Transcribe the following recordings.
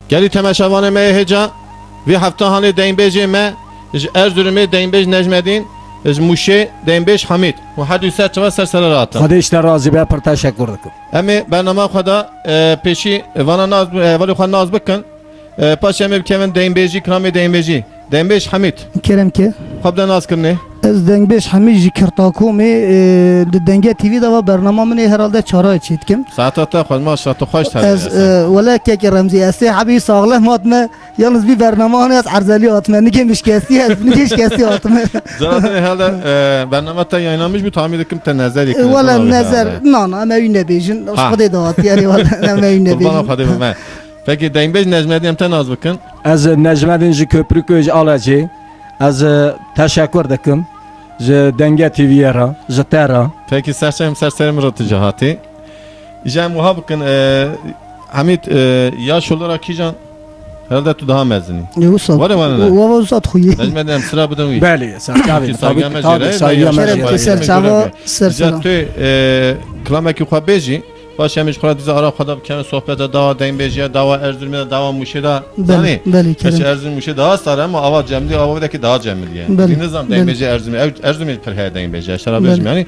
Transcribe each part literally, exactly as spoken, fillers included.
Gelî temaşevanê me yê hêja, vî hefta hanê deynbêjê me ji Erzurumê deynbêj Necmedîn, ji Mûşê deynbêj Hamîd û her du ser çava ser sere rahatin. Xwedê ji te razî be, pir teşekur dikim. Em ê bernama xwe de, e, pêşî vana nas, e, hevalê xwe nas bikin. E, paşê em ê bikevin deynbêjî, kilamê deynbêjî. Deynbêj Hamîd. Kerem ke. Xwe bide naskirinê. Ez dengbêj Hamîd ji Kirtakomê, e, li Denge T V de va bernama min ê herhalde çarayê çêdikim. Saeta te xweş, maşallah, tu xweş. Ez, e, wele kekê Remzî, ez tê hebî saxlem hatime, yalnız bir bernama hane ez erzelî hatime. Nigê mişkestî ez, nigê şikestî hatime. Zaten herhalde, e, bernama te yayınlanmış bu, tahmin dikim te nezer yekine. E, wele nezer, na, na, em ewî nebêjin. Ha. Xwedê de hat, yani wele em ewî nebêjin. Qurban Xwedê be. Peki, dengbêj Necmedîn, em te nas bikin. Ez Necmedîn ji Köprüköy, ji Alecê. Ez, e, teşekur dikim ji Denge T V'ye re, ji te re. Peki, serçe em ser serê min re tu jî hatî. Îja em wiha bikin, e, Hamîd, e, yaş olarak kîjan? Herhalde tu daha mezin î. E, wisa. Were, were ne? Wa, wa, wisa tu xuyê. Necmedîn, em sira bidin wî. Belê, ser çavê. Ki saygıya me jê re, saygıya me jê re. Ser çava, ser çava. Îja tu, e, kilamekî xwe bêjî. Baş em ji xwe re dîsa ara xwe de bikevin sohbeta dawa dengbêjiya, dawa Erzurumê de, dawa Mûşê de. Belê, zanî? Belê, Kerim. Gerçi Erzurum Mûşê daha star ama ava cemdî, ava wê de ki daha cemdî ye. Belê. Nizam dengbêjî Erzurumê, ev Erzurumê pir heye dengbêjî. Şera bêjim yani.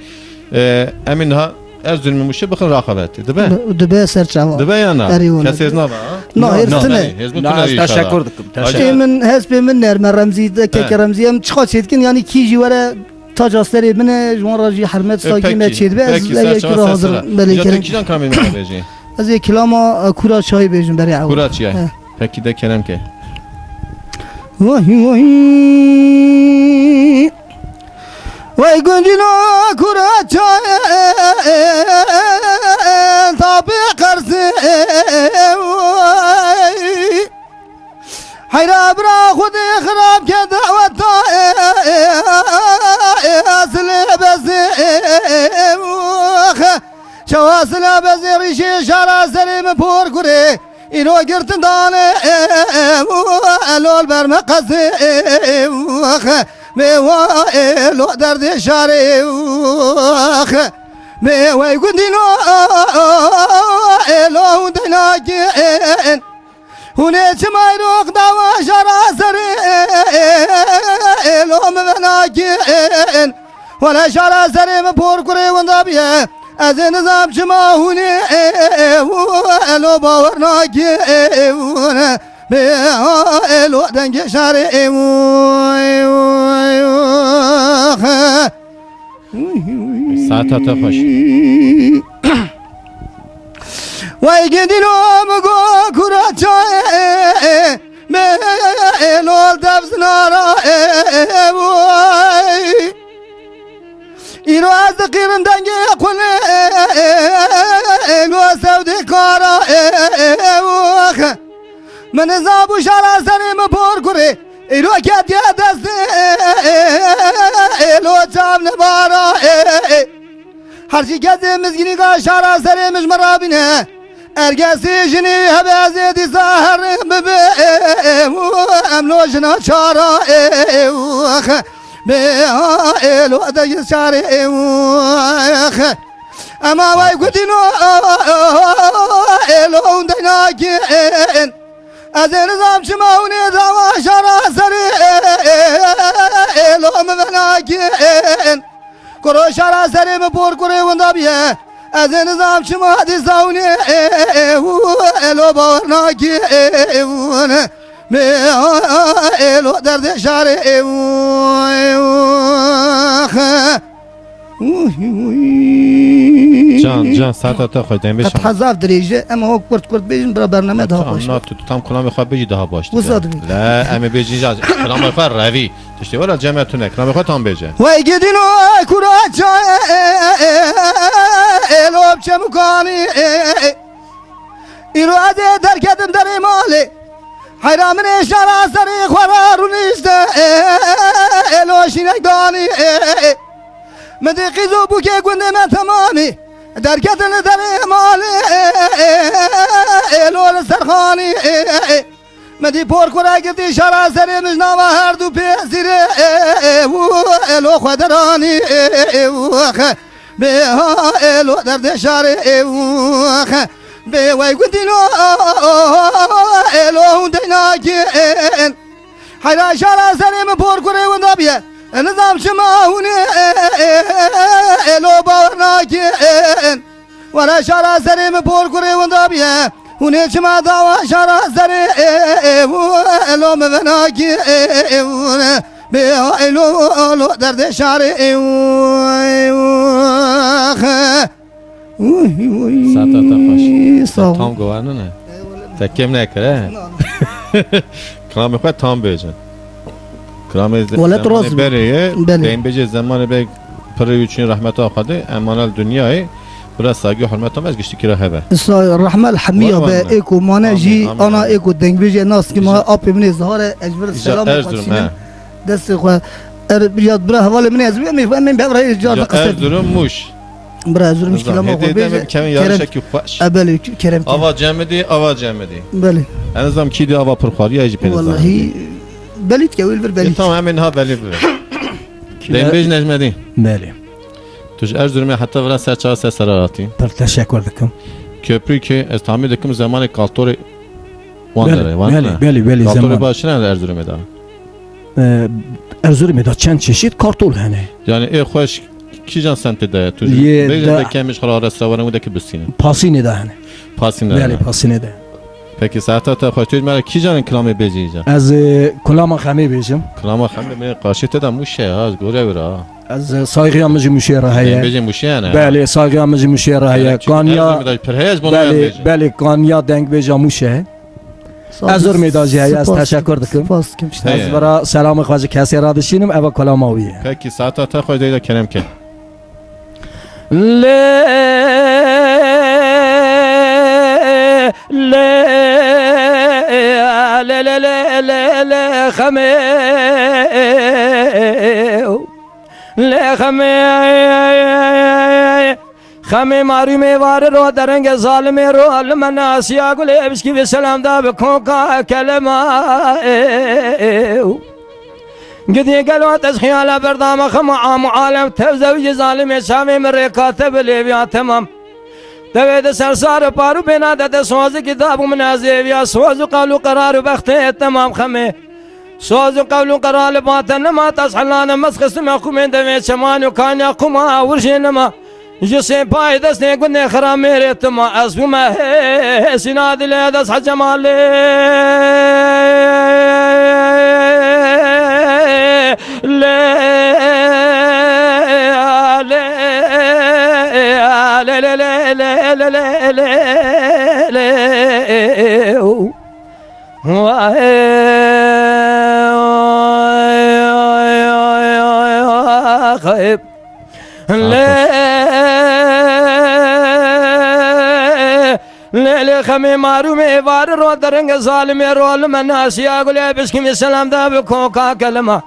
E, em ê niha Erzurumê Mûşê bixin raqabetê. Dibe? Be-, dibe ser çava. Dibe ya na? Erê wala. Kes hêz nabe, ha? Na, hêrs tune. Hêz bû tune inşallah. Teşekkür dikim. Teşekkür. Ê min, hespê min nerme Remzî de, keke Remzî em çiqa çêdikin yani kî jî were Taca serê min e, ji wan re jî hermet, e, saygî me çêdibe, ez ev yekî re hazir im. Belê, Kerem. Kîjan kamê min bêjî? Ez ê kilama, e, Kura Çayê bêjim berê ew. Kura Çayê. He. Pekî de Kerem ke. Vay, vay. Vay gundîno Kura Çayê, tapê qersê, vay. Heyra bira xwedê xirab ke daweta, e, e, e, silê bezê, e, e, e, oxe. Çawa silê bezê rîşê şara serê min por kurê. Îro girtin dane, e, e, e, o, elol ber me qezê, e, e, e, oxe. Bê wa, e, lo derdê şarê, e, oxe. Bê wey gundîno, e, lo hûn deynakin. Hûn ê çima îro dawa şara serê, lo min venakin. Wele şara serê min por kurê winda biye. Ez ê nizam çima hûn ê lo bawer nakin. Bê lo dengê şarê. Saeta te xweş. Wey gidîno min go Kura Çayê, me lol dev zinara, e, e, wey. Îro ez diqîrim dengê xwinê, e, e, e, go sewdê kara, e, e, e, oxe. Min nizabû şara serê min por kurê. Îro ketiye destê, lo çav nibara. Her çi kesê mizgînî ga şara serê min ji min rabîne. Ergesê jinê hebe ez ê dîsa herê bibe. Em lo jina çara. Bê lo de şarê. Ema wey gudîno lo hûn deynakin. Ez ê nizam çima hûn ê dawa şara serê, lo min venakin. Kuro şara serê min por kurê winda biye. Ez ê nizam çima dîsa hûn ê lo bawer nakin. Me lo derdê şarê. Can, can, saeta te xweş, em bêjin. Qet hezaf dirêj e, em ho kurt kurt bêjin, bira bername daha baş. Tam na tu, tu tam kilamê xwe bêjî daha baş dibe. Wisa dibe. Le, em ê bêjin ja, kilamê xwe revî. Tiştê were cem e tune, kilamê xwe tam bêje. Wey gidîno Kura Çayê, lo bi çemûkanî. Îro ez ê derketim derê malê. Heyra min ê şara serê xwe re rûnişte, lo şînek danî. Min dê qîz û bûkê gundê me temamî. Derketin li derê malê, lo li ser xanî. Min dî por kure girtî şara serê min ji nava her du pêzîrê, lo xwe deranî. Bê ha, lo derdê şarê, Vê wey gundî lo, ê lo hûn dey nakin. Heyra şara serê min por kurê winda biye. Nizam çima hûn ê lo bawer nakin. Were şara serê min por kurê winda biye. Hûn ê çima dawa şara serê ê lo min venakin. Bê ê lo lo derdê şarê ê. Uy, uy. Saeta te xweş. Sağ ol. Te tam guherîne. Eyvallah. Te kêm nekir, he? Kilamê xwe tam bêjin. Kilamê ze-, Wele tu zemanê rast berê ye, Belê. Deynbêjê zemanê be pirê wî çûn rehmeta Xwedê, emanel dinyayê, bira saygî hurmeta me ez giştî kira hebe. Sa-, rehmel hemiya Wele be wele. Êko mane Amîn, jî amîn, ana amîn. Êko dengbêjê nas ki ma Îja- apê min ê Zahar e, ez vir Îja selam Erzurum, xwe he. Destê xwe. Er, ya bira hevalê min ez em ê, em ê bi hev re car Îja qise. Erzurum, Mûş. Bira Erzurum Nizam, muşkila ma hêdî xwe hêdî bêje, em ê bi kevin kerem. Yarişekî xweş. E, belê, kerem, kerem. Ava Cemidî, ava Cemidî. Belê. En azından kî dî ava pirxwariya jî pê Wallahî, nizam. Belî dike, wî li vir belî. E, tamam, em ê niha belî bibin. Dengbêj Necmedîn. Belê. Tu ji Erzurumê heta vira ser çawa ser sera hatî? Pir teşekkür dikim. Köprü ki ez tahmin dikim zemanê kaltorê wan Belê, dere, wan belê, ne? Belê, belê, Kaltorê zeman. Baş ne Erzurumê de? E, Erzurumê de çend çeşit kartol hene. Yani ê xweş kîjan semtê de ye? Tu Yê bêjin de de kemîş xwe re restawaran wî de ki bistînin. Pasînê de hene. Pasînê de Belê, hene. Pasînê de. Peki saeta te xweş. Tu ji me re kîjan kilamê bêjî îca? Ez, e, kulama Xemê bêjim. Kulama Xemê min qarşî te de Mûş e ha, ez gore wir ha. Ez, e, saygıya min ji Mûşê re heye. Bêjin Mûşê ne? Belê, saygıya min ji Mûşê re heye. Yani çünkü Kanya, Erzurumê de pir heye, ez bunu belê, bêjim. Belê, Kanya dengbêja Mûş e. Sağ ol. Erzurumê de jî heye, ez Spas, teşekkür dikim. Spas kim işte. Heye. Ez vira selamê xwe ji kesê re dişînim, eva kolama wî ye. Peki, saeta te xweş, deyda kerem ke. Lê, lê, lê, lê, lê, lê, Xemê. Lê Xemê, Xemê marûmê varê ro derenge zalimê ro li me nasiya gulê bişkî vê selam da bi koka kelema. Gidî gelo te ji xiyala berdame Xema am û alem tev zewicî zalimê çavê min rêka te bi lêviya temam. Devê de sersar par û bêna de te sozikî dabû min ez êviya soz û qewl û qerar û bextê temam Xemê. Soz û qewl û qeral ba te nema, te ez helane mez xistime xumên devê çeman û kanya quma wir jê nema. Ji sêpayê destê gundê xira mêrê tima, ez bûme hê sîna dilê dest Hec Cemalê. Lê, lê, lê, lê, lê, lê, lê, lê, lê, lê. Lê, lê, lê Xemê marûmê êvarî ro derenge zalimê ro li me nasiya gulê bişkimî selam da bi koka kelima.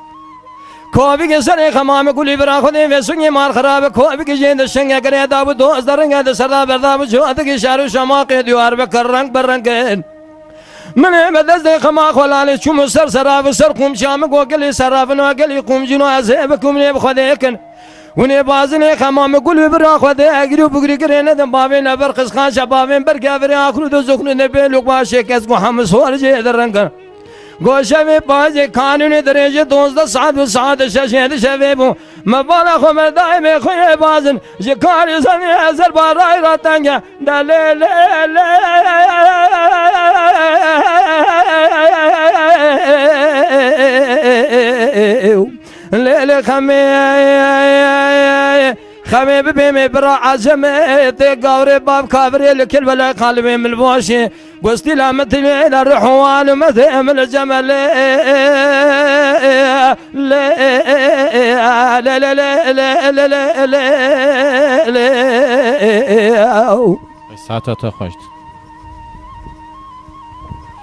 Kovî ke serê Xemamê gulî bira xwedê vê sungê mar xirabe kovî ke jê de şenge girê da bi doz derenge de serda berda bi cotikî şer û şemaqê diyar be kir reng bi rengin. Min ê me destê xema xwe lalê çûm û ser serav û ser qûmçiya min got, gelî serafin û gelî qûmcîn û ez ê bikim nê bi Xwedê kin. Hûn ê bazinê xema min gul û bira Xwedê egirî û bigirî girê nedin bavên eber qisqaşa bavên berke virê axir û dozoklu ne bê lok başê kes got hemû sor jê de ringin. Got şevê pazê kanûnê dirêjê dozdeh saet û saet şeşê di şevê bû. Me bala xwe me daîmê xwe yê bazin. Ji karî zanî ezer ba ray ra tenge. De lê lê lê. Lê lê xemê. Xemê bibê me bira ecemê. Tê gavrê bav kavirê li kil belay qalibê milboşê. Gostîla min tilê de ruh wan û me tê min li cemelê. Lê, lê, lê, lê. Saeta te xweş.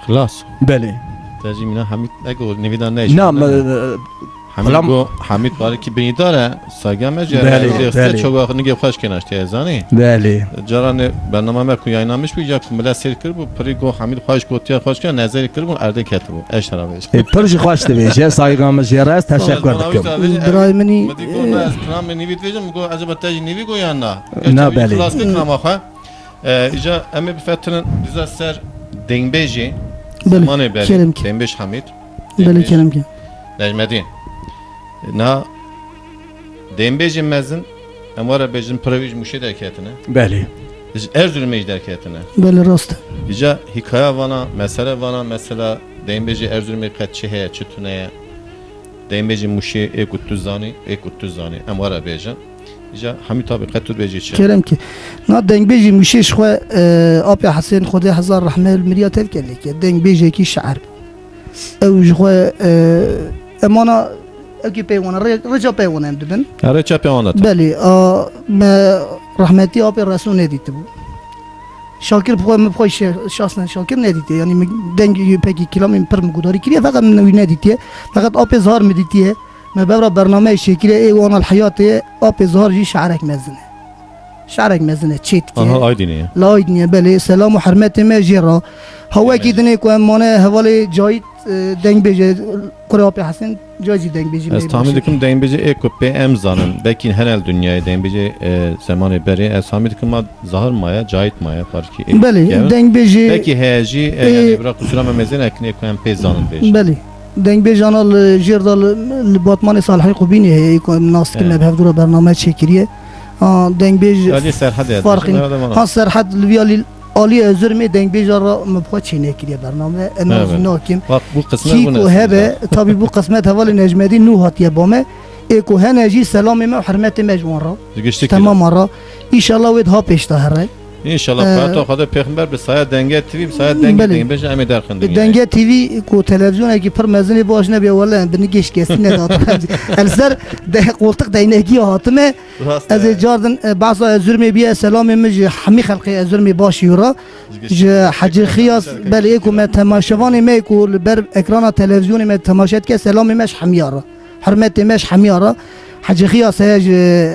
Xilas. Belê. Te jî mîna Hemîd ego nivîda neyşan, Na, ne? Me, Hemîd Xulam- go, Hemîd barikî binîdar e, saygê me jî Belê, heye. Belê. Çoba nigê xweş kênaştiye zanî. Belê. Caranê bernama me ku yayınlanmış bû, ya ku millet seyr kiribû, pirî go Hemîd xweş gotiya xweş kir, nezerî kiribû, erdê ketibû. Eş hera vêj. E, pir jî xweş dibêje, saygê me jê re ez teşekkür dikim. Birayê min î, Min dî go, e, na, ez kilamê nivî dibêjim, go, acaba te jî nivî go yan na? Na, Gerçi belê. Xilas kir kilama xwe. E, îca em ê bifetinin diza ser dengbêjê Belê, zemanê berê. Kerem ki. Dengbêj Hamîd. Belê, Dengbêj kerem ki. Necmedîn. Na dengbêjê mezin, em were bêjin, pira wî ji Mûşê derketine. Belê. Ji Erzurumê jî derketine. Belê, rast e. Îca hîkaya vana, mesele vana, mesela dengbêjê Erzurumê qet çi heye, çi tune ye? Dengbêjê Mûşê ê ku tu zanî, ê ku tu zanî, em were bêjin. Îca Hamîd abi, qet tu dibêjî çi? Kerem ki. Na dengbêjê Mûşê ji xwe, e, apê Hesên, Xwedê hezar rehme, li miriya tevke lêke. Dengbêjekî şe'er. Ew ji xwe, e, emana, ew kî pey wana, rê-, rêça pey wana em dibin. Ha, rêça pey wana te. Belê, a, me rehmetî apê Resul nedîtibû. Şakir bi xwe, min bi xwe şe-, şahsen Şakir nedîtiye. Yanî min deng pekî kilamê min pir min gudarî kiriye, feqet min wî nedîtiye. Feqet apê Zahar min dîtiye. Me bevra bernameyê çêkiriye, ê wana li heyatê ye, apê Zahar jî şe'rek mezin e. Şe'rek mezin e, çê dike. Aha, Aydinê ye. Li Aydinê ye, belê. Selam û hurmetê me jê re. Ha wekî Belê. dinê ku em mane hevalê Cahit, e, dengbêje, kurê apê Hesên, Cahit jî dengbêjî me. Ez tahmin dikim dengbêjê ê ku pê em zanin, belkî hene li dinyayê dengbêjê, e, zemanê berê. Ez tahmin dikim ma Zahar maye, Cahit maye, parkî ê Belê, kevin. dengbêjê Belkî heye jî, e, ê yanî bira qusura me mezin e, kinê ku em pê zanin bêjin. Belê. Dengbêjana li jêr de li, li Batmanê Salihê Qubînê heye, ê ku em nas dikin, Evet. me bi hevdû re bername çêkiriye. Ha, dengbêj Alî Serhedê ye, farqîn. dêjin, herhalde bana. Ha, Serhed li vî alî, alî Erzurumê dengbêja re min bi xwe çênekiriye bername. Em Evet. ez nakim. Bak, bu kısmet Kî bu ku nesil hebe, ya. tabî bu qismet hevalê Necmedîn nû hatiye ba me. Ê ku hene jî selamê me û hurmetê me ji wan re. Ji giştikî re. Temama re. Înşallah wê daha pêş de here. Înşallah, Ee, Fata Xwedê Pêxember bi saya Denge T V, bi saya Dengê Belê. Dengbêj em ê derxin dinyayê. Denge T V ku televizyonekî pir mezinê baş nebiye, wele em bi nigêş kesî nedat. Ez li ser de, qoltiq deynekî hatime. Rast Ez ê e. cardin, e, behsa Erzurumê biye, selamê min ji hemî xelqê Erzurumê baş yû re. Ji Hecî Xiyas, belê, ê ku me temaşevanê me ku li ber ekrana televizyonê me temaşe dike, selamê me ji hemiya re. Hurmetê me ji hemiya re. Hecî Xiyas heye ji,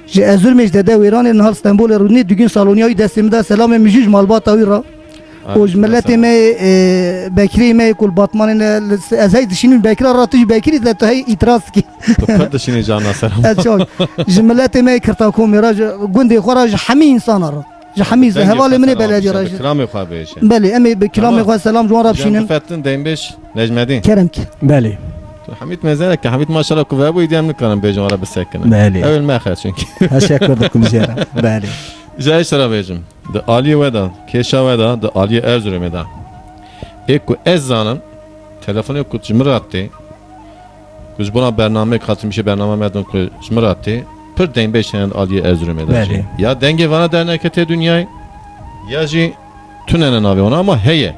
ji Erzurumê, ji Dede Wêranê, niha li Stenbolê rûnî, digün saloniyayî destê min de, selamê min jî ji malbata wî re. Û ji miletê me, e, Bekirê me ku li Batmanê ne, li, ez hey dişînim Bekira re, tu jî Bekirî de tu hey îtiraz dikî. Tu pir dişînî carna selam. Ez çok. Ji miletê me Kirtakomê re, ji gundê xwe re, ji hemî insana re. Ji hemî Dengê hevalê xwe min ê selam belediyê bişîne, re bi ji kilamê xwe bêje. Belê, em ê bi kilamê Tamam. xwe selam ji wan re Hocam bişînin. bifetin Dengbêj Necmedîn. Kerem ki. Belê. Tu Hemîd mezin e ki, Hemîd maşallah ku vebû, îdî em nikarin bêjin wan re bisekinin. Belê. Ew ê me xer çünkü. Teşekkür dikim jê re. Belê. Ji ez tira bêjim. Di aliyê we de, kêşa we de, di aliyê Erzurumê de. Ê ku ez zanim, telefonê ku ji min re tê, ku ji bona bernameyê, xatim bişê bername me din ku ji min re tê, pir dengbêj hene di aliyê Erzurumê de jî. Belê. Ya dengê vana dernekete dinyayê, ya jî tune ne navê wana, ama heye.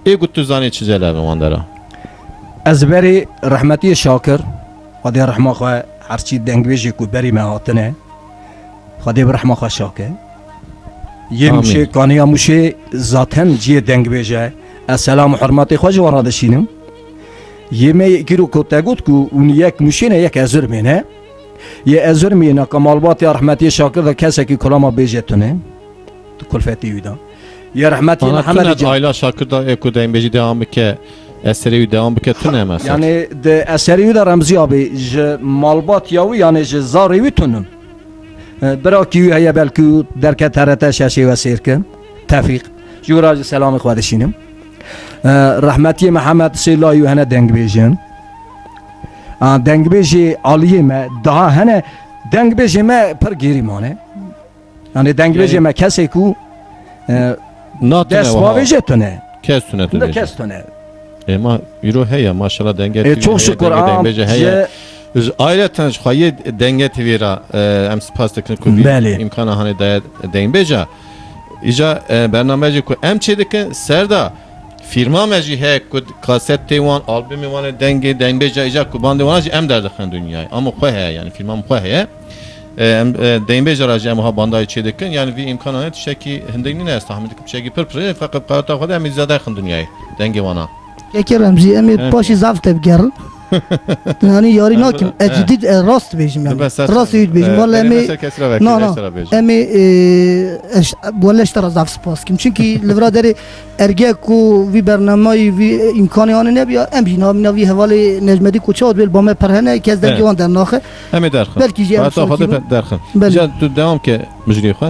Ê ku tu zanî çi celal e wan dera? Ez berê rehmetiyê Şakir, Xwedê rehma xwe her çî dengbêjê ku berî me hatine, Xwedê bi rehma xwe şake. Yê Amîn. Mûşê, Kaniya Mûşê zaten ciyê dengbêj e. Ez selam û hurmetê xwe ji wan re dişînim. Yê me yê îro ku te got ku hûn yek Mûşê ne, yek Erzurumê ne. Yê Erzurumê ne, ka malbatê ya rehmetiyê Şakir de kesekî kulama bêje tune. Tu kulfetê wî de. Yê rehmetiyê Ana Mihemed tune Can. Ayla Şakir de ê ku dengbêjî devam bike, eserê wî devam bike, tune mesela. Yani di eserê wî de Remzî abi ji malbat ya wî, yani ji zarê wî tunim. E, birakî wî heye, belkî derket T R T şeşê we sêr kin. Tefîq. Ji wî re jî selamê xwe dişînim. E, rehmetiyê Mihemed Sêlayî wî hene dengbêjin. A, dengbêjê aliyê me daha hene, dengbêjê me pir gêrî mane. Yani dengbêjê Yani me kesê ku, e, Natune dest wiha. bavêje tune. Kes tune tu Nde bêje. kes tune. Ê, ma îro heye, maşallah, Denge E, T V çok heye, şükür, Denge, am, Dengbêje heye. je- Ji, ayreten ji xweyê Denge T V ra, e, em spas dikin ku vî Belê. îmkana hanê daye dengbêja. Îca, e, bernameyê jî ku em çê dikin, ser da fîrma me jî heye ku kasetê wan, albumê wan ê dengê, dengbêja îca ku bandê wan jî em derdixin dinyayê. Ama xwe heye, yani fîrma min xwe heye. E, em, e, dengbêja ra jî em wiha bandayê çê dikin. Yani vî îmkana heye, tiştekî hindî nîne, ez tahmin dikim tiştekî pir pir e, feqet qeweta xwe de em ê zêde xin dinyayê dengê wana. Kekê Remzî, em ê Em paşî zaf tevgerin. Yani yarî Em nakim. Ez He. cidî, e, rast dibêjim yani. Dibe ser Rast ser. wî dibêjim. E, Vallahi em ê, Denge ser kesî ra vekî, na, na. Leştera bêjim. Em ê, e, eş, bo leştera zaf spas kim. Çünkü li vira derê erge ku vî bernameyî, vî, e, îmkanê anî nebiya, em jî navîna vî hevalê Necmedî ku çawa dibê li ba me pir hene, kes dengê He. wan dernaxe. Em ê derxin. Belkî jî em Hata xwe sokî de bin. derxin. Belê. Îca tu devam ke mijrê xwe.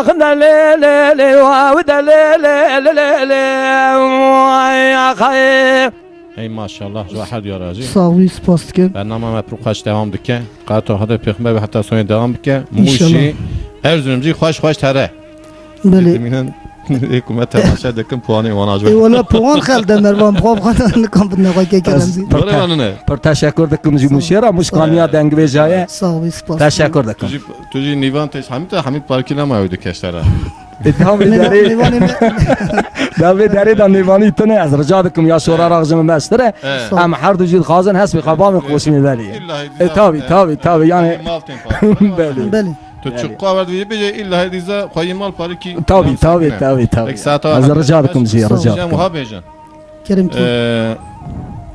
axin de lê lê lê wa wi de lê lê lê lê lê. Ay axay. Hey maşallah, ji we her diyar razî. Sax bî, spas dikim. Bernama me pir xweş dewam dike. Qeto hede pêxember be heta sonê dewam bike. İnşallah. Mûşî, Erzurum jî xweş xweş tere. Belê. Dimînin ê ku me temaşe dikin, puanê wana ji we. Ê, wala puan xel de mervan, puan xwe de nikan bidine xwe ke kerem zî. Pir Were te-, vanine. Pir teşekkür dikim ji Mûşê re, Mûş kaniya dengvêjaye. Sax bî, spas. Teşekkür dikim. Tu jî, tu jî nîvan têj Hamîd te, Hamîd parkî lema ew dike şera. E, da vê Ne, derê, ne, ne, ne. da vê derê de nêvanî tune, ez rica dikim ya şora raxjim mestir e. Evet. Em her du jî dixwazin hespê xwe bavên qoşimê belê. İlla E, tabi, tabi, tabi, yani. Mal tên parkî. Belê. Belê. Tu Yani. çiqa ver dibê bêje, illa hêdî ze xweyî mal parikî Tabii, nam tabii, sakine. tabii, tabii. Peki, saeta Ez var. rica dikim jî, Sağ ol. rica Cem dikim. Wiha bêje. Kerem ki. Ee,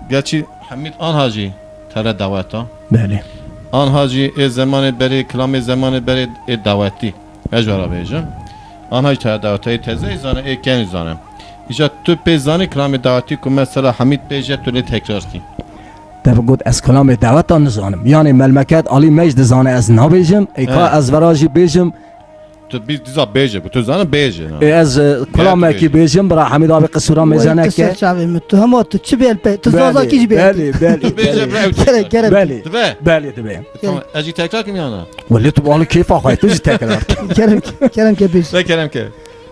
gerçi Hamîd anha jî tere daweta. Belê. Anha jî ê zemanê berê, kilamê zemanê berê ê dawetî. Ez ji we re bêjim. Anha jî tere daweta, ê teze zane, ê ken zane. Îja tu pê zanî kilamê dawetî ku mesela Hamîd bêje, tu lê tekrar kî. Te bi got ez kilamê daweta nizanim. Yanê melmeket Alî Mecd dizane ez nabêjim. Ê ka He. ez vera jî bêjim. Tu bî diza bêje, ku tu zane bêje, ha. Ê ez, e, Gel tu kilamekî bêje. bêjim, bira Hemîd abi qisûra Wey, mêze tu neke. ser çavê min, tu hema tu çi bêl pe, tu Belê, zazakî jî bêl. belê, belê, Tu bêje, belê. bira ew Kerem, tekrar. kerem. Belê. Dibe. Belê, dibe. Tamam, ez jî tekrar kim yana? Welê tu balı keyfa xwe, tu jî tekrar. Kerem, kerem ke bêj. Ve kerem ke.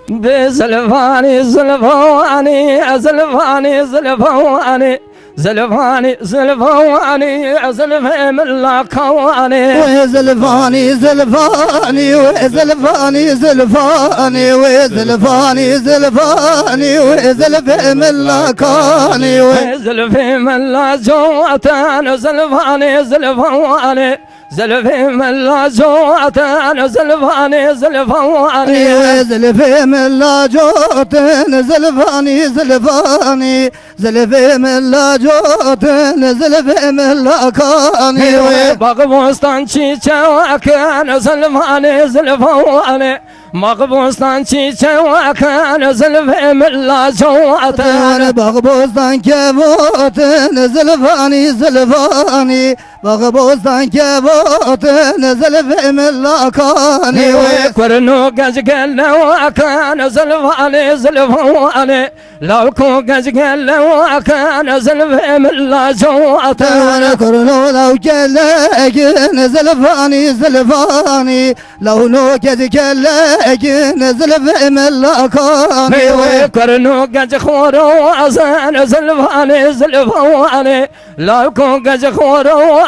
Bi zilvanî, zilvanî, zilvanî, zilvanî. Zilvanî, zilvanî, zilvê min la kawanê. Wê zilvanî, zilvanî, wê zilvanî, zilvanî, wê zilvanî, zilvanî, wê zilvê min la kanî, wê. Wê zilvê min la coten, zilvanî, zilvanî. Zilvê min la coten, zilvanî, zilvanî. Wê zilvê min la coten, zilvanî, zilvanî. Zilvê min la cotin, zilvê min la kanî wê. Bax bostan çîçekin, zilvanê, zilvanê. Bax bostan çîçekin, zilvê min la cotin. Bax bostan kevotin, zilvanî, zilvanî. Bax bostan kevotin, zilvê min la kanî wê. Kurin û genc gelewakin, zilvanê, zilvanê. Lawik û genc gelewakin, zilvê min la cowatin. Kurno law gelekin, zilvanî, zilvanî. Law no genc gelekin, zilvê min la kanî wê. Kurno genc xorozin, zilvanê, zilvanê. Lawik û genc xorozin,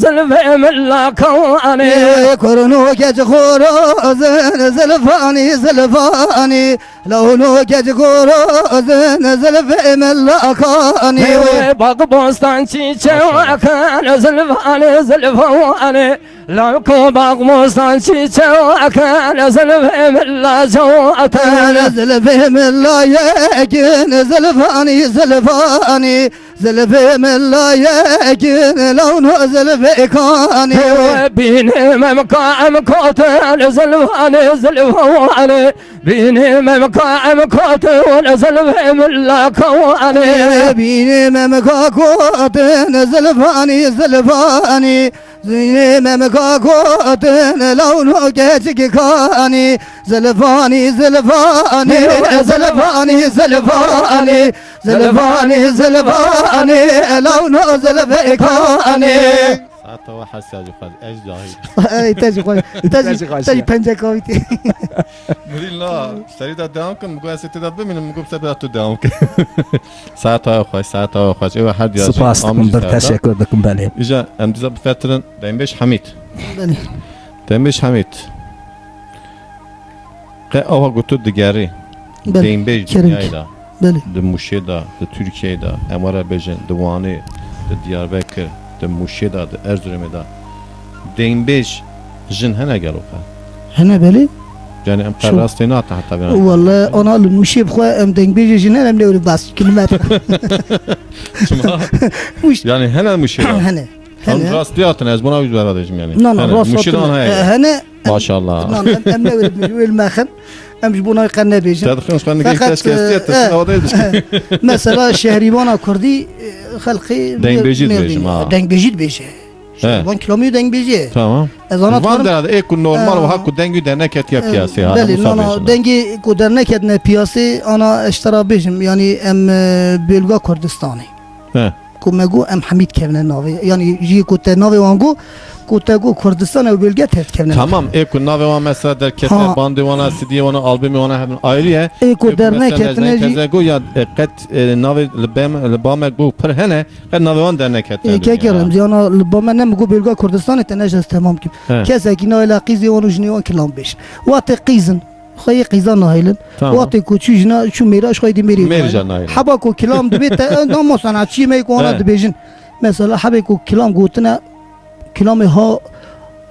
zilvê min la kanî. Kurno genc xorozin, zilvanî, zilvanî. Lawno gec gorozin, zilvê min la kanî wê. Bax bostan çîçekin, zilvanê, zilvanê. Lawko bax bostan çîçekin, zilvê min la cowatin. Zilvê min la yekin, zilvanî, zilvanî. Zilvê min la yekin, lawno zilvê kanî wê. Bînê me mika em kotin, zilvanê, zilvanê. Bînê me mika em kotin, zilvê min la kawanê. Bînê me mika kotin, zilvanî, zilvanî. Bînê me mika kotin, lawno keçik kanî. Zilvanî, zilvanî, zilvanî, zilvanî. Zilvanî, zilvanî, lawno zilvê kanî. Heta we hesya jî xwest, ez cahil. Ey, te jî xweş. Te jî, Te jî xweş te jî ya. Pence kavîtî. Mirî la, serî de devam kin, min got ez ê tê de bimînim, min got se bira tu devam kin. Saeta we xweş, saeta we xweş. Ew her diya jî Spas dikim, amî bir jî saeta. Teşekkür dikim, belê. Îja em diza bifetirin, Deynbêj Hemîd. Belê. Deynbêj Hemîd. Qe awa ku tu digerî, Belê, deynbêj kerem dinyayê ki. De, Belê. Di Mûşê de, di Tirkiyeyê de, em were bêjin, di Wanê, di Diyarbekir, di Mûşê de, di Erzurumê de, deynbêj jin hene gelo qe? Hene belê. Yani em qe Şu- rastê nate heta vê. Wele ana li Mûşê bixwe em dengbêjê jin hene em lê were bas kilometre. Çima? Mûş- Yani hene Mûşê de? Hene. Hene. Em rastî hatin, ez buna wî bera dêjim yani. Na, na, Hene. Rast Mûşê de hatin. Ana heye. E, hene. Maşallah. Na, em, em ne wêl, wêl mexin. Em ji bona qe nebêjin. Te dixin, xwe nigê Feqet, keşke e, estiye, e, tirsin, o da dişkî. Mesela şehrîvana kurdî, e, xelqî Dengbêjî mêr-, dibêjim, ha. Dengbêjî dibêje. He. Şehrîvan kilamî dengbêjî. Tamam. Ez ana Van dixwarim, dera de ê ku normal e, wiha ku dengî derneketiye e, piyasê, ha, belê, Musa na, na, bêjim. Dengê ku derneketine piyasê, ana ez ji te re bêjim. Yani em, e, bölga Kurdistanê. He. Ku me got em hemî dikevine navê. Yani jî ku te navê wan got, ku te got Kurdistan ew bölge te dikevine navê. Tamam, ê ku navê wan mesela derkete, Ha. bandê wana, C D'yê wana, albumê wana hebin ayrı ye. Ê ku Ê ku mesela derneketine Necdayê jî Teze got ya, e, qet, e, navê li bem-, li ba me got pir hene, qet navê wan derneketine Ê, bîne keke ya. Remzî, ana li ba me ne mi got bölga Kurdistanê te ne ji ez temam kim. He. Kesekî nayê la qîzê wan û jinê wan kilam bêjin. Wate qîzin. Xweyê qîza nahêlin. Tamam. Wextê ku çû jina, çû mêra, ji xwe êdî mêrê Mêrê nahêlin. Ca nahêlin. Heba ku kilam dibê te, e, na ma sanatçiyê me ku ana He. dibêjin. Mesela hebê ku kilam gotine, kilamê ha,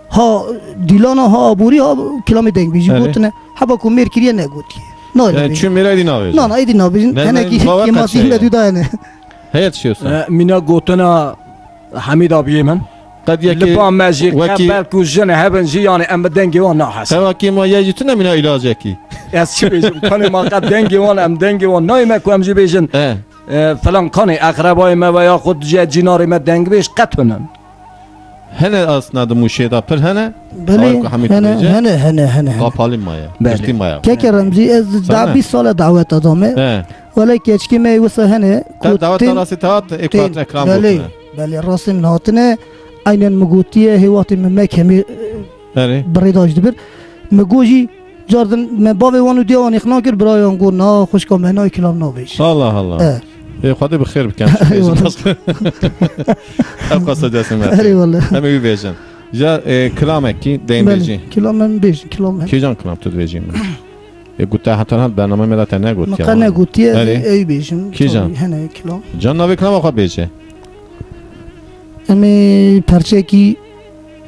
ha dîlana, ha aborî, ha kilamê dengbêjî Erê. gotine. Heba ku mêr kiriye negotiye. Nahêlin Yani bêjin. çû mêra êdî nabêjin. Na, na, êdî nabêjin. Ne, ne, Kesekî bawer kêmasî qet me şey. Dû dayene. Heye dişiyorsun. E, mîna gotina Hemîd abiyê min. Qed yekê Li ba me jî wekî qe belkû jin hebin jî, yani em bi dengê wan nahesin. Qe wekî ma ye jî tune mîna îlacekî. Ez çi bêjim? Tenê ma qe dengê wan, em dengê wan nayê me ku em jî bêjin. E. E, filan kanê eqrebayê me ve yaxud ji cînarê me dengbêj qe tunin. Hene aslında di Mûşê de pir hene. Belê, Awê ku Hemîd hene, dibêje. Hene, hene, hene, hene. Qapalî maye. Belê. Girtî maye. Keke Remzî, ez Sana? da bîst sale daweta dame. He. Wele keçikê me wisa hene. Te ku daweta tên-, rastî te hat, ê ku tên-, hatine kilam belê, gotine. Belê, rastî min hatine. Aynen mi gotiye, hê wextê min me kemî, Erê. birêdaş dibir. Mi got jî, cardin me bavê wan û diya wan îqna kir, birayan got, na, xwişka me nayê kilam nabêj. Allah Allah. E. Ê, Xwedê bi xêr bikin. Eyvallah. Ev qasa desin me. Erê wele. Em ê wî bêjin. Ja, e, kilamekî, deyn Belê, bêjî. Kilam em bêjin, kilam em. Kîjan kilam tu dibêjî min? E, gote heta niha bername me de te negotiye. Min qe negotiye, ez Erê. ê bêjim. Kîjan? Tabii, hene kilam. Can navê kilama xwe bêje. Em ê perçekî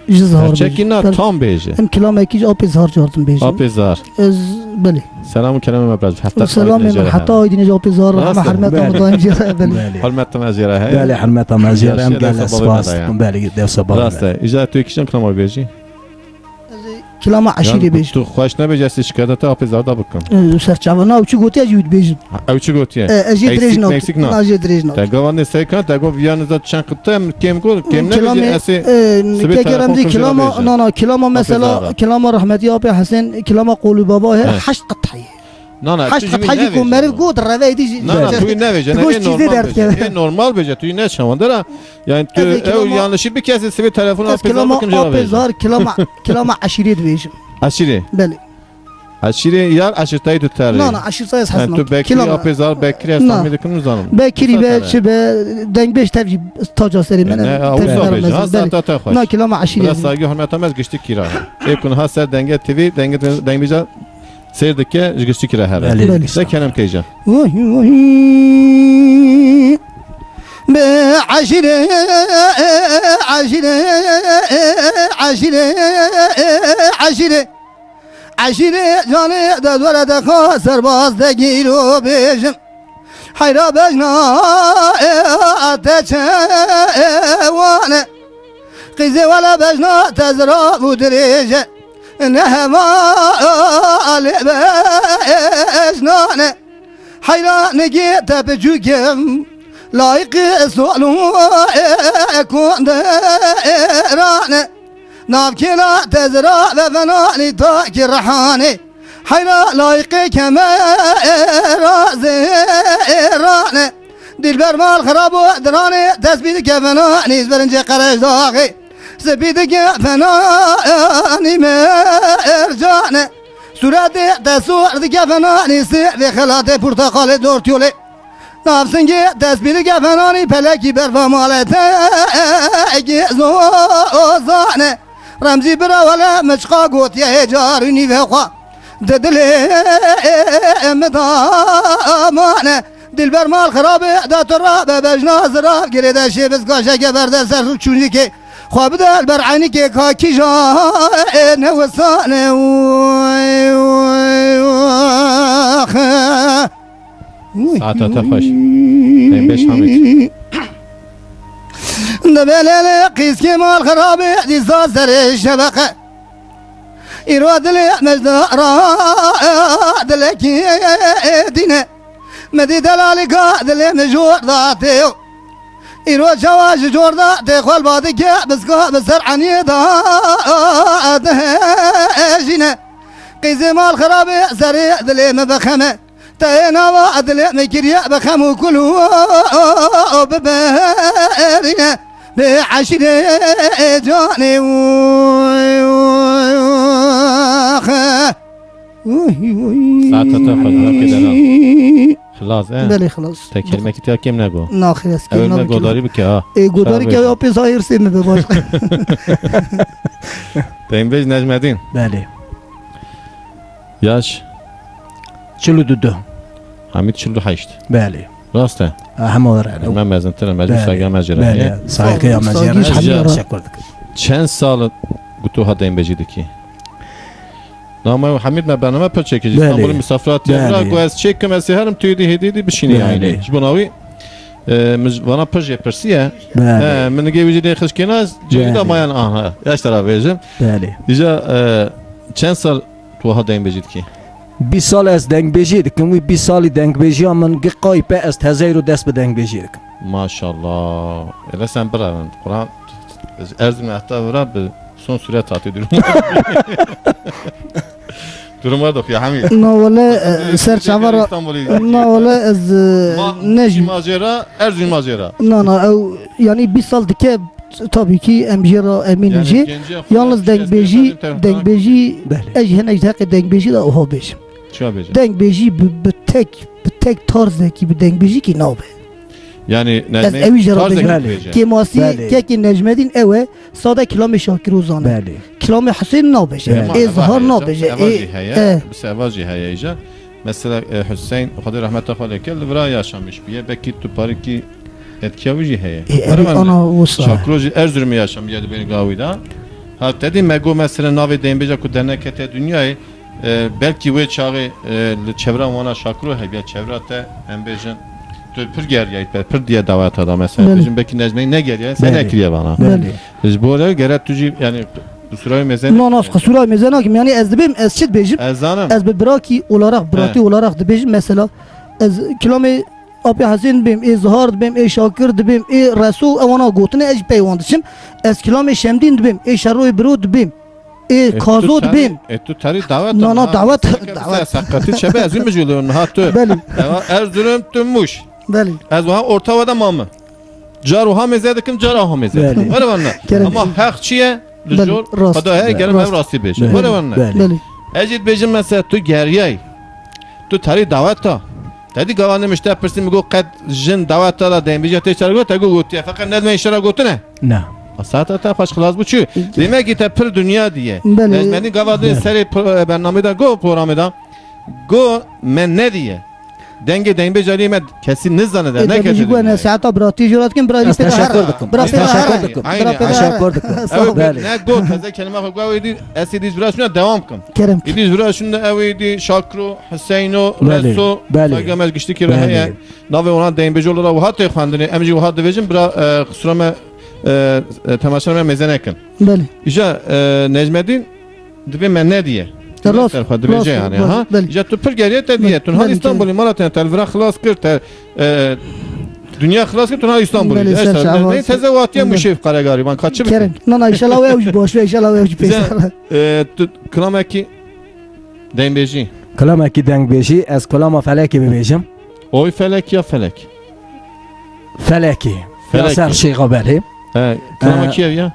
ji zahar Perçekî bêjim. na Per-, tam bêje. Em kilamekî ji Apê Zahar cartin bêjim. Apê Zahar. Ez, belê. Selam û kelamê me biraz. Heta Û selamê min heta aydînê ji Apê Zahar, Rast e. Hurmeta min daim jê re, belê. Belê. Hurmeta me jê re heye. Belê, hurmeta me jê re, em Yaşa, gelek dewsa bavê me spas. de ya. Belê, dewsa bavê Rast me. e. Îja tu kîjan kilama bêjî? Ez ê kilama eşîrê Yan bêjim. tu xweş nebêje, ez ê şikayeta te Apê Zahar da bikim. E, serçava na, ew çi gotiye jî wî dibêjim. Ha, ew çi gotiye? E, ez jê Eksik dirêj nakim. meksik na. Na, jê dirêj nakim. Te gava nê sey kan, te gov yan za çend qite em kêm go, kêm nebêje, Kilamê, ez ê e, sibê keke telefon Remzî kim jê kilama, bêje. na, na, kilama Apê mesela, Zahar da. kilama rahmetî Apê Hesen, kilama Qolû Baba he, He. heşt qit heye. Na, na, Heşt tu jî qit wî hecî ku nevêje meriv got, reveydi jî. Na, na, tu wî nevêje, ne, ê normal bêje. Ê normal bêje, tu yî ne şewandera. Yani tu Ez ê ew kilama, yanlışî bikesî, sivê telefon ez Apê Zahar kilama bikim, cevap Apê veje. Zahar, kilama, kilama eşîrê dibêjim. Eşîrê? Belê. Eşîrê yar eşîrtayî tu terê. Na, na, eşîrtayî ez Yani hes tu nakim. Bekirî, Kilama. Apê Zahar, Bekirî ez Na. tahmin dikim, nizanim. Bekirî Usta be, tere. çi be, dengbêj tev jî taca serê E, me ne, ne, ha, tevjî usta bera bêje. mezin. Ha, Belê. saeta te xweş. Na, kilama eşîrê Biraz dibêjim. saygı, hürmeta me ez giştî kîra. Ê ku niha ser Denge T V, Denge, Dengbêja Seyr dike, ji giştî kire here. Belê. Belê. De kerem keyja. Vay, vay. Be eşîre, eşîre, eşîre, eşîre, eşîre, canê de dore de xwe serbaz de gîro bêjim. Heyra bejna, e, te çewane. Qîzê wele bejna te zirav û dirêje. Ne hevalê bejnane. Heyranigî te piçûkim. Layqî sol û, e, kundirane. Navkêla te zirav e venanî takî rehanê. Heyra layqê kemera zêrane. Dilber mal xirab û diranê, dest bî dike venanî, birincê qereş daxê. Spî dike fenanî mercanê. Sûretê te sor dike fenanî sêvê xelatê porteqalê dortiyolê. Nav singê te spî dike fenanî pelekî berva malê te eki zozane. Remzî bira wele miçqa gotiye hê carûnî ve xwe. Di dilê min de mane. Dilber mal xirabe da tu rabe bejna zirav girê de şêbiz gaşeke berde ser çûnîkê. Xwe bide li ber eynîkê ka kîja ê newisane. Saeta te xweş. Dembêj Hamîd. Dibelele qîskê mal xirabe dîsa serê şebeqe. Îro dilê mejdara dilekî dîne. Me dî delalîka dilê min jor da tê. Îro çawa ji cor de tê xwe li badike biska bi ser eniyê de dihejîne. Qîzê mal xirabê serê dilê min bixeme. Te yê nava dilê min kiriye bi xem û kul û biberîne. Bi eşîrê canê û Uy, uy. Saeta te xwe, rakê dera. Xilas, e? Belê, xilas. Te kelimekî tiya kêm nego. Naxir, ez kêm nabikim. Ew me godarî bike, ha. E, godarî ke ya pê zahir sê mi be baş. Dembêj Necmedîn. Belê. Yaş? Çil û du. Hamîd çil û heşt. Belê. Rast e? Ha, hema were. Me mezintir e, mecbûr saygıya me jê re heye. Belê, saygıya me jê re. Saygı hemî re. Teşekkür dikim. Çend sal e ku tu ha dembêjî dikî? Na me û Hamîd me bername pir çêkir. Belê. Îstanbulê misafir hatiye bira, got ez çêkim, ez ê herim tu êdî hêdî êdî bişînî yanî. Ji bo na wî, e, min vana pir jê pirsiye. Belê. He, min nigê wî jî dê xişkêna, cêwî da mayan aha. Yaş te ra bêjim. Belê. Îja, e, çend sal tu wiha dengbêjî dikî? Bîst sal ez dengbêjî dikim, wî bîst salî dengbêjiya min gi qayîpe ez tezeyro dest bi dengbêjî dikim. Maşallah. Ele sen birevin. Quran, ez Erzurumê heta vira bi son suret hatî durum. Durum var da ya Hamîd. Na wele, e, ser çava ra, na wele ez, e, nejî. Ma jê ra, Erzurum ma jê ra. Na, na, ew, yanî bîst sal dike, tabii ki em jê ra emîn in jî. Yalnız dengbêjî, dengbêjî, ez jî hinek ji heqê dengbêjî de oha bêjim. Çi bêjim? Dengbêjî bi, bi tek, bi tek tarzekî, bi dengbêjîkî nabe. Yanî ez ewî jê re bêjim. Kêmasî kekê Necmedîn ew e, sade kilamê Şakir û zane. Belê. Kilamê Husên nabêje. Belê. Ê Zihar nabêje. Eva jî heye. E. Bi se eva jî heye îja. Mesela, e, Hüseyin, Xwedê rehmeta xwe lê ke, li vira yaşamiş bûye. Belkî tu parikî etkiya wî jî heye. E, erê ana wisa. Şakiro jî Erzurumê yaşamiye di bêrî gawî de. Ha, te dî me got mesela navê dengbêja ku dernekete dinyayê, e, belkî wê çaxê, e, li çevra wana Şakiro hebiya, çevra te em bêjin, tu pir geriyayî, pir diye daweta da mesela. Belê. Bêjin belkî Necmeyî negeriye, sen nekiriye vana. Belê. Ji bo re gere tu jî, yanî, qisûra wî mêze nekim. Na, na, qisûra wî mêze nakim. Yanî ez dibêm, ez çi dibêjim? Ez zanim. Ez bi birakî olarak, biratî olarak dibêjim. Mesela, ez kilamê Apê Hesên dibêm, ê Zihar dibêm, ê Şakir dibêm, ê Reso, ewana gotine, ez jî pey wan diçim. Ez kilamê Şemdîn dibêm, ê Şeroyê Biro dibêm, ê Kazo dibêm. E, tu terî dawet. Na, na, dawet, dawet. Seqetî çebe, ez wî mijûl niha tu. Belê. Ewa, Erzurum, tu Mûş. Belê. Ez wiha orta we de mame. Car wiha mêze dikim, car aha mêze dikim. Belê. Were wan ne. Kerem. Ama heq çi ye? Li jor xwe de heye, gerim ev rastî bêje. Belê. Were wan ne. Belê. Ez jî dibêjim mesela tu geriyayî. Tu terî daweta. Te dî gava nimişte pirsî min got qet jin daweta da dengbêjiya tê çar got, te got gotiye. Feqet nedime îşara gotine. Na. A saeta te xweş xilas bû çi? Demekî te pir dinya diye. Belê. Necmedîn gava dê serê pro-, bernamê de got, programê de. Got me nediye. Dengê dengbêjariyê me kesî nizane de, e, ne kesî dî. Saeta biratî jora dikim, bira. Ez teşekkür dikim. Bira pêra teşekkür dikim. Teşekkür dikim. Ew ne got, teze kelime xwe got, ew êdî, ez êdî ji vira şûna dewam kim. Kerem. Êdî ji vira şûna ew êdî Şakiro, Hüseyno, Reso, saygê me giştikî re heye. Navê wana dengbêjo li ra wiha tê xwendinê, em jî wiha dibêjin, bira, e, qisûra me, e, e, temaşa me mêze nekin. Belê. Îja, e, Necmedîn, Dibê me nediye. Te rast, ser xwe dibêje rast, yanî, rast, ha? Belê. Îja tu pir geriye te diye. Belê, tu niha belê, Îstanbulê, mala te, te li vira xilas kir, te, e, dinya xilas kir, tu niha Îstanbulê. Belê, ser çava. Teze watiye Mûşê Qaregarî, van ka çi bike? Kerem. Na, na, înşallah ew jî baş be, înşallah ew jî pêşer. Îja, e, tu kilamekî dengbêjî. Kilamekî dengbêjî, ez kilama Felekê bibêjim. Oy Felek ya Felek? Felekê. Felekê. Ya ser Şêxa Belê. He, kilama kî ev ya?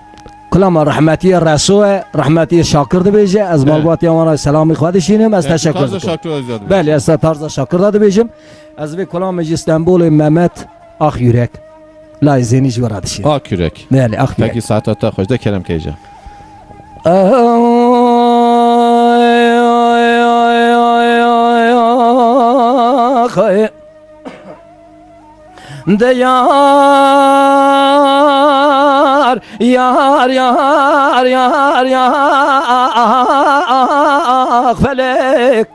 Kulama rehmetiyê Reso e, rehmetiyê Şakir dibêje. Ez malbatiya wan re selamê xwe dişînim. Ez teşekur dikim. Şakir Özdağ dibêje. Belê, ez tarza Şakir de dibêjim. Ez vê kulamê ji Stenbolê Mehmet Akyürek. Layê Zênî ji we re dişînim. Akyürek. Belê, Akyürek. Peki, saeta te xweş de kerem keyce. De yar, yar, yar, yar, yar, ah, felek.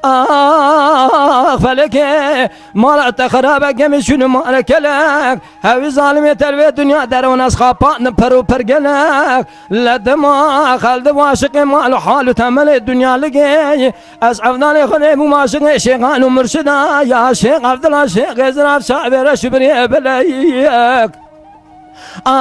Ah, felekê, mala te xerabe, gemî şûn û mare kelek. Hewî zalimê te li vê dinya derûn ez xapanim per û per gelek. Le dima xeldi aşiqê mal û hal û temelê dinya ligê. Ez evdalê xwe lê bûm aşiqê şêxan û murşida ya Şêx Evdila Şêx Êzir Efşa vê reş û biriyê beleyek. Ax,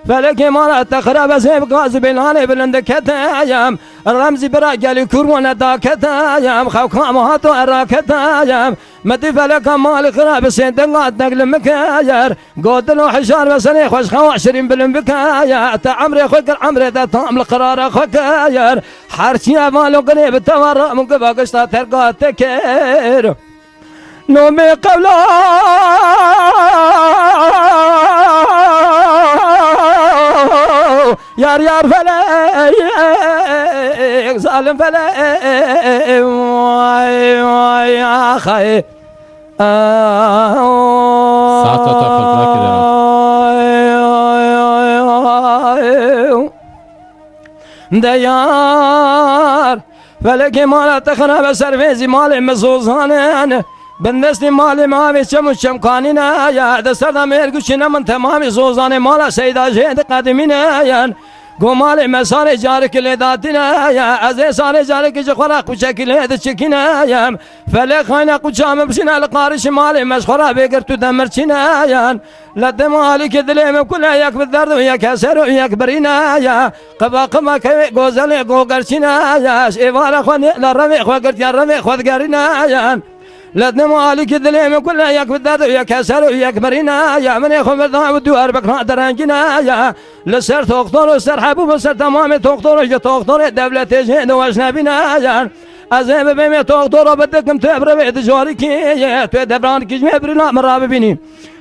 felekê mala te xirab, ez ê bi gaz û bêlanê bilind keteyim. Remzî bira gelî kûr wane daketeyim. Xewka me hato eraketeyim. Me dî feleka malî xirab, sê denga degli min keyir. Gotin û hişar ve serê xweş xewa şirîn bilind bikeye. Te emrê xwe kir, emrê te tam li qirara xwe keyir. Her çi heval û girê bi te ve ram û giva gişta terka te kir. Nomê qewla yar yar felek, zalim felek, vay vay axay. Saeta te xwe bira kire. De yar, felekê mala te xirabe, ser vê zî malê me zozanin. Bin destê malê me avê çem û çemkanîne ya. De ser de mêr guçîne min temamî zozanê mala Seyda jê diqedimîne yan. Go malê me sarê carikî lê datîne ya. Ez ê sarê carikî ji xwe re qûçekî lê diçikîne yem. Felek xayne qûça min bişîne li qarişî malê me ji xwe re bêgirt û demirçîne yan. Le dema alîkê dilê min kule yek bi derd û yek heser û yek birîne ya. Qiba qiba kevê gozelê gogerçîne ya. Ji êvara xwe nê le revê xwe girtiye, revê xwe digerîne ya. Le dema alîkê dilê min kule yek bi derd û yek heser û yek birîne ya. Min ê xwe mirda û duwer bikna derengîne ya. Li ser toxtor û ser hebû bi ser temamê toxtor û ji toxtorê dewletê jê de weş nebîne ya. Ez ê bibêmê toxtoro bi dikim tu ev revê dijarikî ye. Tu ê devranikî ji wê birîna min rabibînî.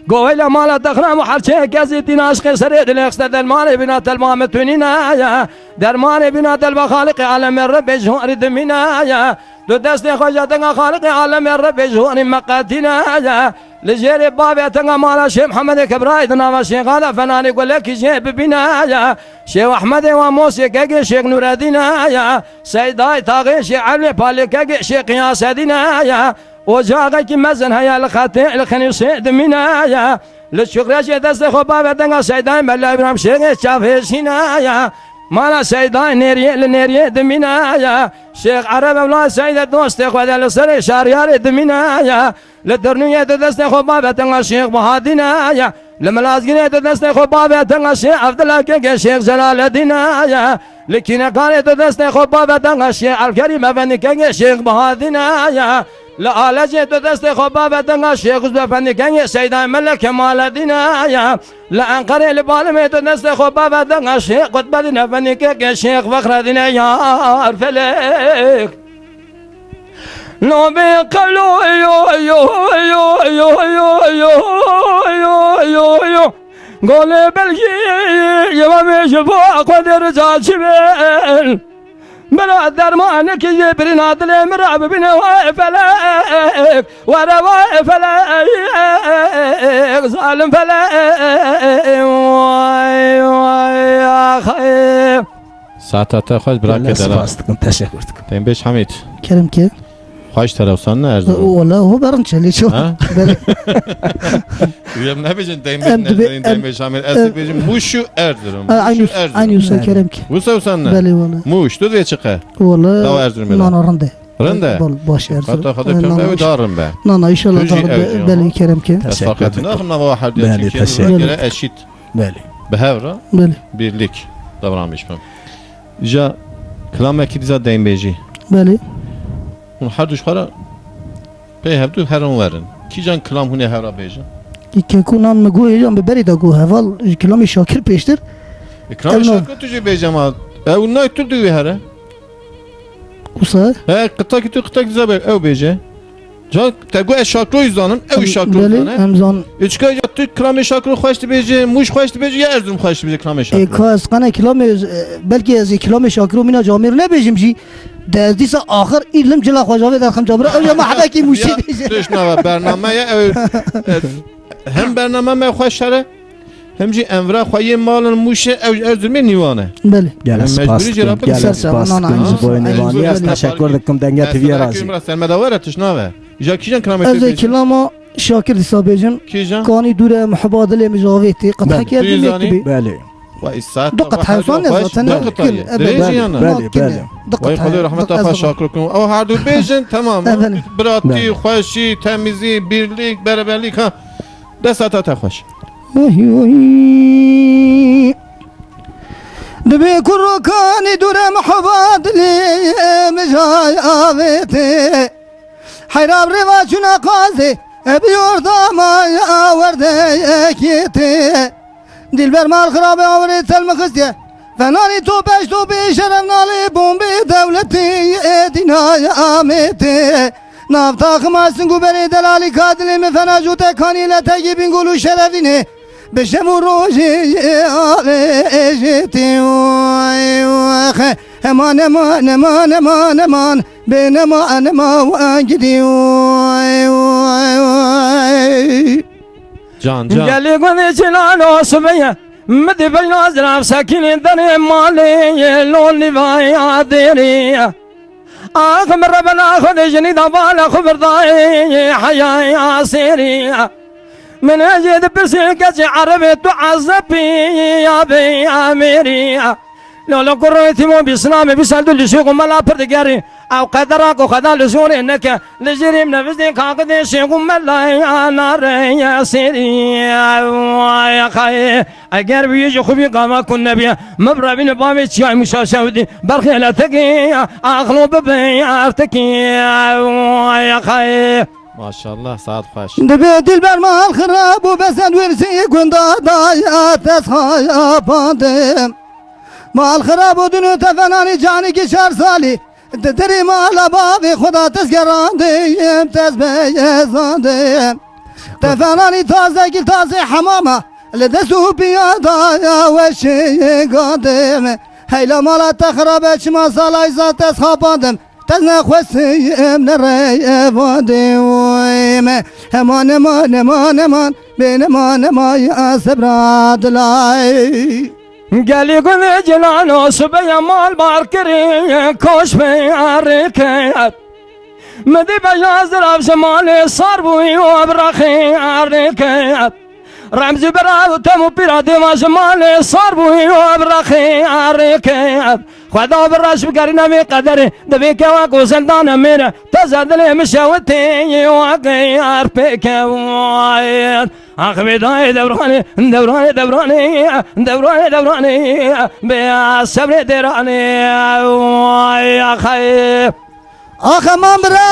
Goveyla mala te xirab û her çê kezî tîna aşqê serê dilê xiste dermanê bîna telma min tunîne ya. Dermanê bîna telma Xaliqê alemê Rebbê ji hûrî dimîne ya. Tu destê xwe ji tenga Xaliqê alemê Rebbê ji hûrî meqetîne ya. Li jêrê bavê tenga mala Şêx Mihemedê Kebrayê di nava şêxa de fenanê gulekî jê bibîne ya. Şêx Ehmedê wa Mosê kegê Şêx Nûredîne ya. Seydayê taxê Şêx Evlê palê kegê Şêx Qiyasedîne ya. Ocaxekî mezin heye li xetê li Xenîsê dimîne ya. Li Şukreşê destê xwe bavê tenga Seydayê Mela Îbrahîm Şêxê çavêşîne ya. Mala Seydayê Nêriyê li Nêriyê dimîne ya. Şêx Ereb Evla Seyde dostê xwe de li serê Şaryarê dimîne ya. Li Dirnûyê di destê xwe bavê tenga Şêx Bahadîne ya. Li Milazgînê di destê xwe bavê tenga Şêx Evdila kegê Şêx Celaledîne ya. Li Kînekarê di destê xwe bavê tenga Şêx Elkerîm Efendî kegê Şêx Bahadîne ya. Li Alecê tu destê xwe bavê tenga Şêx Xizû Efendî kengê Seydayê Melek Kemaledîne ya. Li Enqerê li Balimê tu destê xwe bavê tenga Şêx Qutbedîn Efendî kengê Şêx Fexredîne ya. Felek. Nobê qelo yo yo yo yo yo yo yo yo yo. Golê belgî yeva me ji bo xwe dê rica çi bên. Bira dermanekî yê birîna dilê min re bibîne, way felek, were way felek, zalim felek, way, way, axê. Saeta te xweş, bira. Gelek kedera. Spas dikim, teşekkür dikim. Dembêj Hamid. Kerem ki. Xweş te re wisa ne Erzurum? Wala, ho berin çelî ço. Ha? Belê. Em nebêjin Dembêj, em dibê-, em, Dembêj Amir. Ez e, dibêjim Mûş û Erzurum. E, Mûş û aynı, Erzurum. Aynı usta. Belê. Kerem ki. Wisa wisa ne? Belê wala. Mûş, tu dê çi qe? Wala. Dawa Erzurum. Nana rinde. Rinde? Bol, baş Erzurum. Hatta hatta e, pembe nana ew iş-, darin be. Nana inşallah darin be. Belê, kerem ki. Teşekkür ederim. Naxim nava her diye. Belê, Türkiye teşekkür. Göre eşit. Belê. Bi hev re. Belê. Birlik. Davranmış ben. Ja kilamekî dîsa Dembêjî. Belê. Hûn her du ji xwe re pê hevdu herin werin. Kîjan kilam hûn ê hev re bêjin? Ki keko nan mi got, hêjan bi berê de got, heval ji kilamê Şakir pêştir. Kilamê Şakir tu jî bêje ma. Ew nayê tu duyê here. Wisa? He, qitakî tu qitakî zabe ew bêje. Can, te got ez Şakroyî zanim, ew jî Şakroyî zane. Em zan. Ê çika ya tu kilamê Şakro xweş dibêje, Mûş xweş dibêje, ya Erzurum xweş dibêje kilamê Şakro. Ê ka ez qene kilamê, e, belkî ez ê kilamê Şakro mîna camêr nebêjim jî. De ez dîsa axir îlim cila xwe javê derxim camêr. Ew ya me hebekî Mûşî bêje. Ya, tu şina ve bername ye, ew, e, hem bername me xweş here, hem jî em vira xwe yê malin Mûşê, ew ji Erzurumê nîvan e. Belê. Gelek spas dikim, gelek spas dikim ji bo nîvanî. Ez teşekur dikim, dengê tiviyê razî. Ser me de were, tişt nabe. Îja kîjan kilamê tu bêjî? Ez ê kilama Şakir dîsa bêjim. Kîjan? Kanî dûre muhiba dilê min ji avê tê. Qet heke din yek dibî. Belê. Wa î saet du qet heysan ne zaten. Du qet heysan. Dirêj jî yana. Belê, belê. Vay Xwedê rehmeta xwe Şakir kin. Ew her du bêjin, tamam. Biratî, xweşî, temîzî, birlik, bereberlik, ha. Dest hata te xweş. Oy, oy. Dibê kurokanî dûre muheba dilê mijay avêtê. Heyra bi rêva çûna qazê, e bi yordama ya werdeyekê tê. Dilber mal xirabe awerê telmi xistiye. Fenanî topeş topê şeref nalê bombê dewletê, e dîna ya amêtê. Nav taxima sing û berê delalî ka dilê min fena jû te kanî le tegî bîngûl û şerefînê. Bi şev û rojê avêjê tê. Heman, heman, heman, heman, heman. Bê nema, nema wan gidî. Can, can. Gelê gundê Cilalo Subeye. Mi dî beyna zirav sekînê derê malê lo nîvaya dêrê. Ax min Rebena Xwedê jinî da bala xwe birdayê heyaya sêrî. Min ê jê dipirsî keçê erebê tu ezepî ya bê amêrî. Lolo kurê tîmo bî sinamê bî sel du li şêx û mela pir digerî. Ew qedera ku Xweda li jorê neke. Li jêrê min nevizdê kaqidê şêx û mela ya nare ya sêrî. Ay xayê. Eger wî ji xwe bî gava ku nebiye, min bi revîn bavê çiyayê Mûşa Şewdî, berxê letekê, axlo bibe artekê, ay xayê. Maşallah, saet xweş. Dibê dilber mal xirab û besed wirsî gunda daya tezxaya pandim. Mal xirab û dino tefenanî canî ki şer salî. Di derê mala bavê xwe da tezgerandim, tez beyezandim. Teferanî taze gil tazê hemama, li dest û piya daya weşê gandim. Heyla mala te xirabe çima salay za tez xapandim. Tez nexwestim ne rey evandim. Heman, heman, heman, heman, bê nema, nema ya sebra dilay. Gelî gulê cilano sibê mal bar kirî, koş be rêket. Mi dî beja zirav ji malê sar bûyî û bi rexê rêket. Remzî bira û tem û pîra dêva ji malê sar bûyî û bi rexê rêket. Xweda bi reş bigerîne vê qederê, di vê kewa ku zindane mêre, teze dilê min şewitê waqê arpêke. Ax bê dayê dewranê, dewranê, dewranê, dewranê, dewranê, bê sebrê dêranê, ay axayê. Ax aman bira.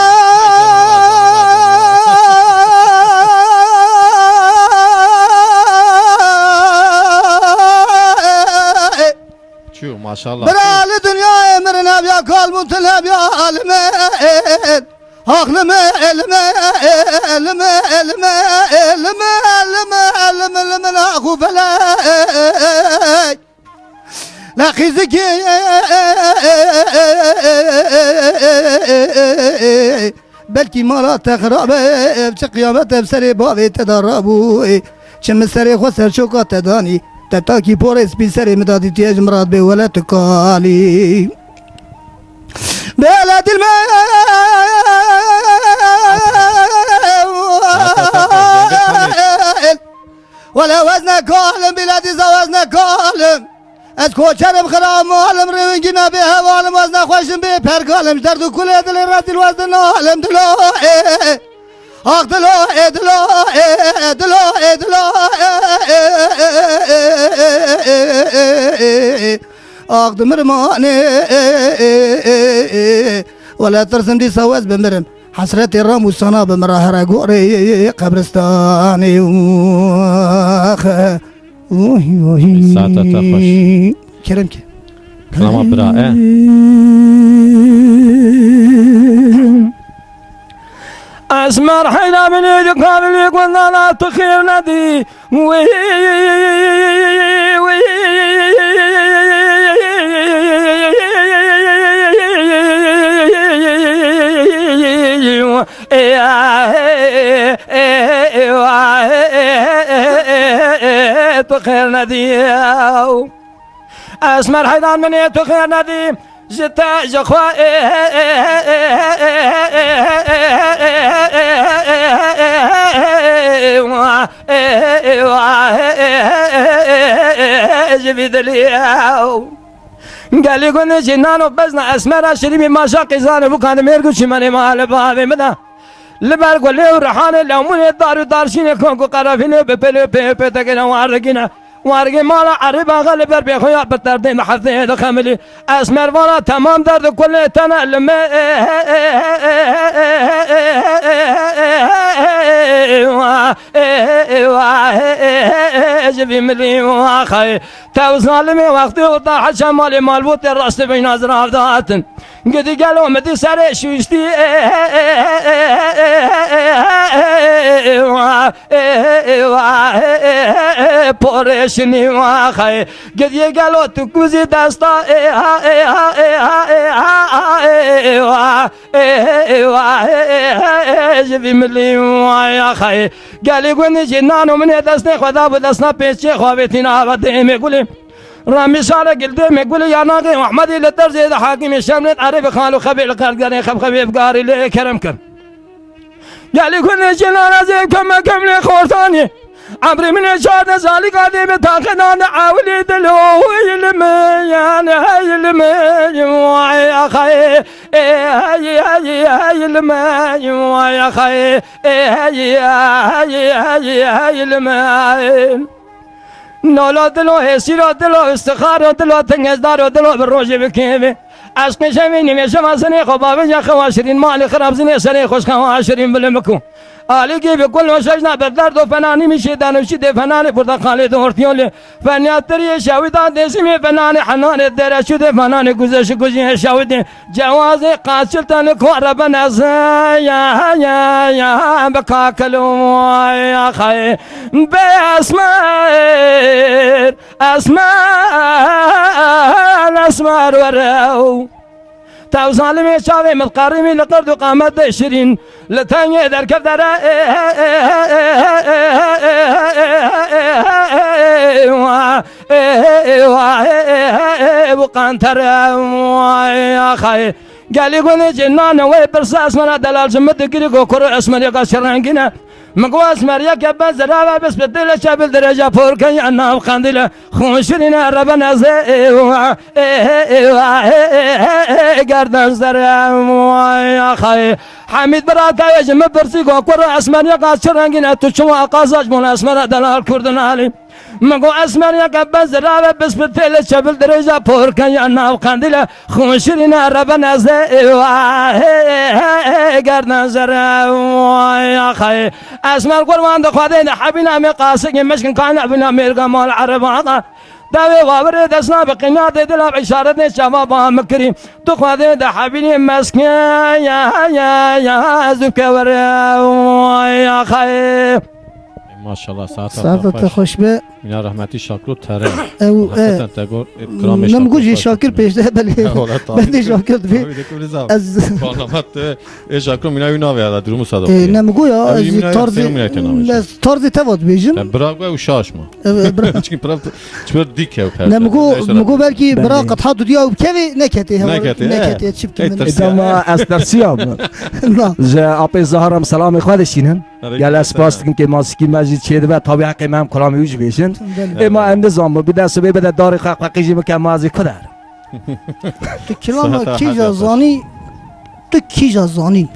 Çû, maşallah. Bira li dinyayê mirin hebiya, kal bûn til hebiya, alimên. Aklime, elime, elime, elime, elime, elime, elime, elime, la xu felek. La xiziki. Belkî mala te xirab e, ev çi qiyamet e, bi serê bavê te de rabû. Çi min serê xwe serçoka te danî, te takî porê spî serê min da dîtiye ji min re dibê wele tu kalî. Bela dil me. Wele wezne kalim, bila dîza wezne kalim. Ez koçerim, xira malim, rêwingî me bê hevalim, ez nexweşim bê pergalim, ji derd û kulê dilê rezîl wez dinalim, dilo ê. Ax dilo ê, dilo ê, dilo ê, dilo ê, ê, ê, ê. Ax dimirim anê, ê, ê, ê, ê. Wele tirsim dîsa wez bimirim. Hesretê ram û sana bi min re here gorê qebristanê û axe. Uy, uy. Saeta te xweş. Kerem ki. Kilama bira e. Esmer heyra min ê di kavilê gundana tu xêr nedî. Wî, wî, tu xêr nedî. Esmer heyran min ê tu xêr nedî. Ji te ji xwe ji vî dilî. Gelî gundê jî nano bezna esmera şirîmî maşa qîzanê bû kanê mêr û çîmenê male bavê min de. Li ber gulê û rihanê lewmûnê dar û darşînê kok û qerefînê bi pêlê pê pê tekine war dikine. Wargê mala Erîb Axa li ber bêxuya bi terdê di hefteyê dixemilî. Esmer vana temam derd û kulê tene li me ji vî milî axayê. Tew zalimê wextê û da heşa malê malbûtê rastî beyna zirav datin. Gidî gelo min dî serê şûştî. Porê şinî waxayê. Gidiyê gelo tu kuzî desta ê ha ê ha ê ha ê ha ê ha ê ha ê ha ê ha ê ha ê ji vî milî vay axayê. Gelî gundî jî nano min ê destê xwe da bi destna pêçê xwe avêtîna ava dêmê gulê. Ramî şare gildê me gulê yanaxê Ehmedî li terzê de hakîmê şemlêt erê bi xal û xebê li qerdgerê xebxebê bi garî lê kerem kir. Gelî gundê jî narazê keme kemlê xortanî. Emrê min ê şar de zalîka dê bi taqê dan de ewilî dilo hûyî li min yan hey li min vay axayê. Ê hey hey hey li min vay axayê. Ê hey hey hey hey li min. Nolo dilo hêsîro dilo istixaro dilo tingezdaro dilo bi rojê bi kêvê. Eşqê şevê nîmê şeva sinê xwe bavêja xewa şirîn malê xirab zinê serê xweş xewa şirîn bilimiko. Alîgê bi kul û şejna bi derd û fenanî mîşê danûşî dê fenanê porteqalê de ortiyolê. Fenyatiriyê şewî da dêsîmê fenanê henanê dereşû dê fenanê guzeşi kujiyê şewî dê. Cewazê qaçil te li ku re bine ze ya ya ya bi kakil û ya xayê. Bê esmer, esmer, esmer were. Tew zalimê çavê min qerîmî li qird û qamet de şirîn. Li tengê derkev dere û qantere axayê. Gelî gundê cînane wê pirsa esmera delal ji min digirî go kuro esmeriyeka çi rengîne. Min go esmeriyeke ben zirave bes bi dilê çebil dirêja porke ya nav qendîle. Xûn şirîne reben ez ê ê ê gerden zere axayê. Hemîd bira te ji min pirsî go kuro esmeriyeka çi rengîne tu çima qazac bûn esmera delal kurdin alî. Min got, esmeriyeke bezirave, bispirtê li çebil dirêja porkeya nav qendîle, xûn şirîne reben ez ê, ê, ê, gerden zere, vay axayê. Esmer qurban di Xwedê de hebîna me qasikê meşkin kayna bîna mêrga mal ereba da. Devê wabirê desna bi qînatê dila bi îşaretê çava ba min kirî. Tu Xwedê de hebînî meskin ya, ya, ya, ez û kewere, vay axayê. Maşallah, saeta Saeta te te xweş. Xweş be. Mîna rehmetî Şakir Tere. Ew, Hakikaten e, te gor, e, kiramê ne mi Şakir got jî Şakir pêş de, belê. Ya, wala, ben de tabii. Şakir dibê. Tabii de, kul zam. Ez parlament, e, e, Şakir mîna wî navê ya, durumu sada. E, ne mi got ya, ez tarzê, ez tarzê te va dibêjim. Ya, bira û şaş mı? E, bira. Çünkü bira, çiber dik ew. Ne mi got, mi got belkî bira qetha dudiya û kevê neketê, hewa neketê, e. Neketê, çi bikim. E, ama ez tersiyam. Na. Ji apê Zaharam selamê xwe dişînin. Gel ez spas dikim kêmasikî me jî çêdibe, tabî heqê me em kuramê wî jî bêjin. Belê. Ê ma em nizanin, bi dest bê bide darê xwe, xwe qîjî bike, ma ez ê ku der. Tu kilama kîja zanî, tu kîja zanî.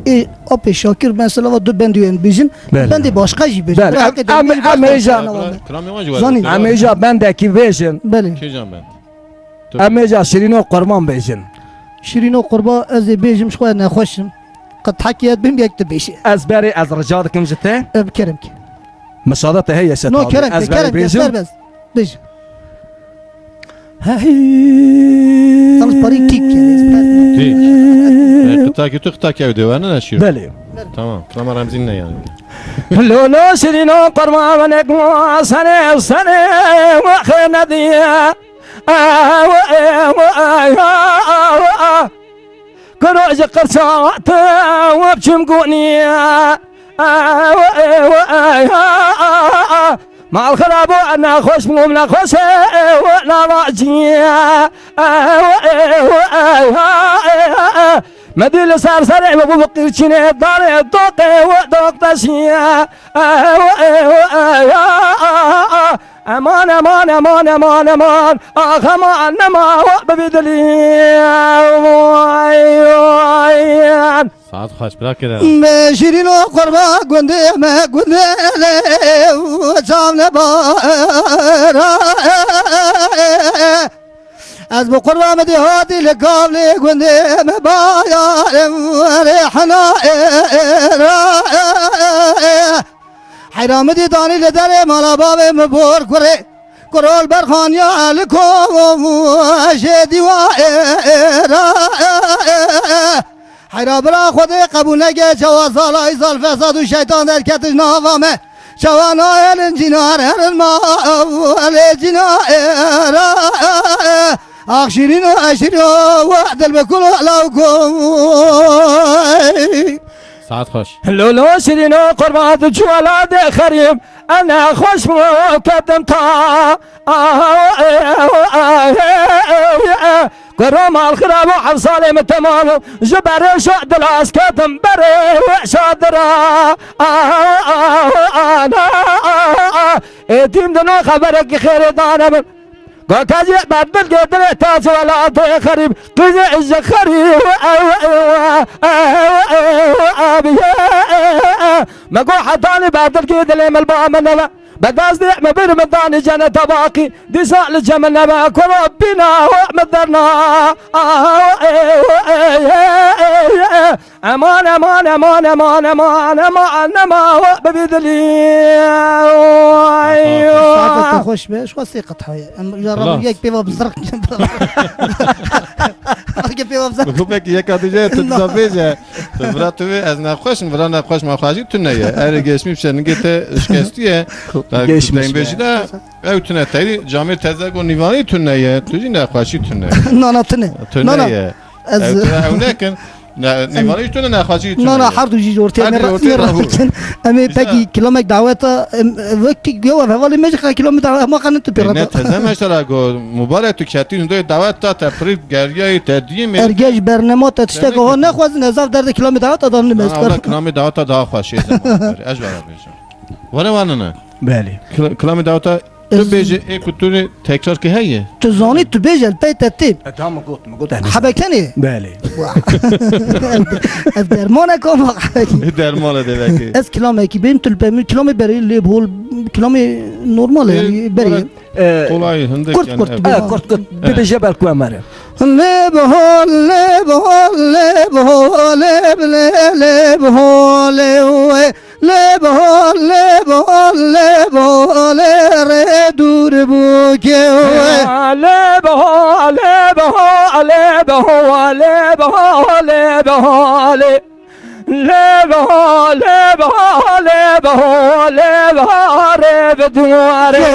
Ê, apê Şakir, mesela, va du bendê wê em bêjin, belê, bendê başqa jî bêjin. Belê. Em, em, em êja, zanî. Em êja bendekî bêjin. Belê. Kîjan bend? Em êja Şirîno Qurban bêjin. Şirîno Qurba, ez ê bêjim, ji xwe nexweş im. qithekê bim yek tu bêjî. Ez berê, ez rica dikim ji te. E, bi kerem ki. Misade te heye, Şet No, abi. Kerem ki, ez berê kerem ki, bêjim. Serbest. Bêj. Hey. Yalnız parayı kik yani. Kik. E, qıtaki tu qıtaki ev de var, ne şiir? Belê. Tamam. Tamam, Remzin ne yani? Lolo şirîno qurma venek ma sene sene ve xene diye. Kuro ji qirça te we biçim goniye. Mal xirabo, nexweş bûm, nexweş e, we nava ciye. Me dî li ser serê me bû bi qîrçînê darê doqê we doq deşiye. Eman, eman, eman, eman, eman. Ax, eman, nema we bibî dilî. Vay, vay. Saet xweş, bira kere. Me şirîno qurba gundê me gundê lê çav nebara. Ez bi qurba me dî hatî li gavlê gundê me bayarê rêhna êra. Heyra min dî danî li derê mala bavê min bor kurê. Kurol berxaniya li kovojê dîwa êra. Heyra bira Xwedê qebûl neke, çawa zalay zal fesad û şeytan derketiş nava me. Çawa nayelin cînar herin ma lê cîna êra. Ax şirîno eşirîno we dil bi kul law koy. Saet xweş. Lolo şirîno qurban tu çuwela de xerîb. Ene xweş bû ketin ta. Kuro mal xirab û hevsalê min temam û ji berê şo dilas ketim berê we şadira. Êtîm dino xeberekî xêrê dane min. Gokajê berdil gêdilê tac welatê xerîb. Qîzê ji xerîb ew ew ew ew ew ew ew. Me go hetanî berdil gêdilê milba min neve. Be destê me bir min danî ceneta baqî. Dîsa li cem min neve kuro bîna we min derna. Eman, eman, eman, eman, eman, eman, nema we bibî dilî. Saetek te xweş be, ji xwe sê qet haye. Em ya Xelas. Rabî yek pêva bi zirq. Yek pêva bi zirq. Xubek yeka dije, tu Na. Dizabêje. Tu vira tu vê, ez nexweş im, vira nexweş ma xwajî tune ye. Erê geçmiş şeningê te şikestiye. Geçmiş Deng be. Bêjî de, ew tune teyri, camê teze go nîvanî tune ye. Tu jî nexweşî tune. Na, na, tune. Tune Na, na. Ye. Ez Ew tune ew nekin. Ne, nîvanî tune, nexweşî tune Na, na, ye. Her du jî ortaya Her ne du ra-, ortaya ne ra-, rahu. Em ê Güzel. Pekî kilomek daweta, em, wekî yo ev hevalê me jî xa kilomek daweta, ma xanin tu pê Ne rata. Teze mesela go, mubarek tu ketî hundoyê dawet ta te pirî geriyayî te diyî mi? Erge ji bernema te tiştek Tebrik o ederim. Nexwazin ez av derdê kilamê dawet adan lim ez Ha, kar. Allah kilamê dawet ta daha xweş ê zaman. Ez ji vara bêjim. Were wanine. Belê. Kila-, kilamê dawet ta tu Ez bêjî ê ku tu rê tekrar ki heye. Tu zanî tu bêje li pey te tê. E, tamam, got, mi got. Hebek tenê? Belê. Wah. Ev dermanek ama hebek. Ne dermane demek ki? Ez kilamekî bêm, tu li pey min kilamê berê lê bol, kilamê normal e, Ê, yani berê. Ee, Kolay, hindik kurt yani, kurt, evet. Ee, kurt kurt. Evet. Bibêje belku em herin. Lê bihol, lê bihol, lê bihol, lê bihol, lê bihol, lê bihol, lê bihol, lê bihol, lê rê dûr bû kê wê. Lê bihol, lê bihol, lê bihol, lê bihol, lê bihol. Lê biha, lê biha, lê biha, lê biha rê bi dûrê.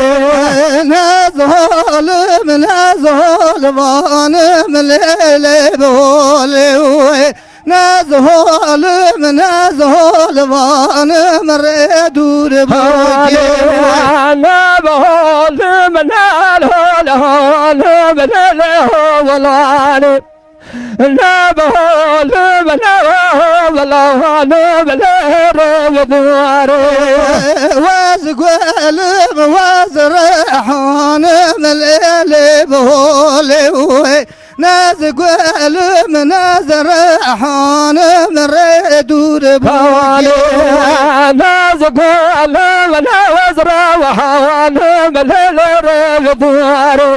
Ne zalim, ne zalimanim, lê, lê biha, lê wê. Ne zalim, ne zalimanim, rê dûr bû kê wê. Ne zalim, ne zalimanim, lê, lê, welanim. Ne zalim, ne zalimanim, lê rê bi dûrê. Wez guelim, wez rehanim, lê, lê biholê wê. Ne zalim, ne zalimanim, rê dûr bû kê wê. Ne zalim, ne zalimanim, lê, lê rê bi dûrê.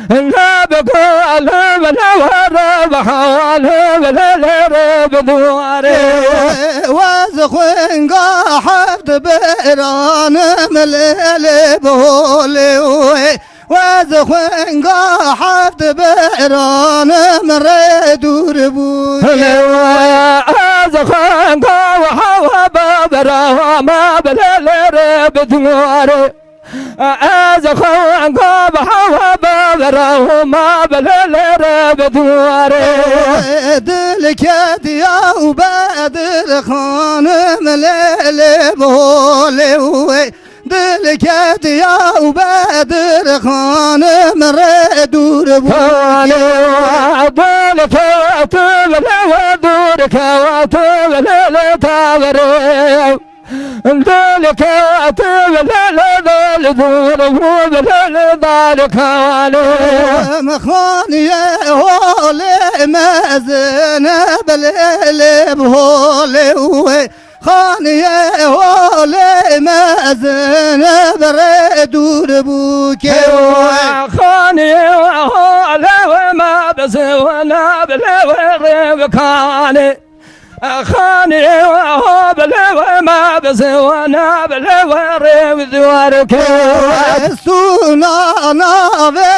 Ne bi galim ne were bi halim lê lê rê bi duwarê. Wez xwinga heft biranim lê lê bi holê wê. Wez xwinga heft biranim rê dûr bû. Lê ez xwinga hewa bi birama bi lê lê rê bi duwarê. Ez xwe gav hewa bevera huma bi lê lê rê bi duwarê. Dil ketiya û Bedir xanim lê lê bolê wê. Dil ketiya û Bedir xanim rê dûr bû. Dil ketiya û Bedir xanim rê dûr bû. Dilke tu bilele dil dur bu bilele dalikane. Xaniye holê mezine bilele bole we. Xaniye holê mezine bire dur bu kewe. Xaniye holê mezine bile we revkane. Xanê ho bile we me bi ziwana bile we rê bi ziwar ke. Stûna navê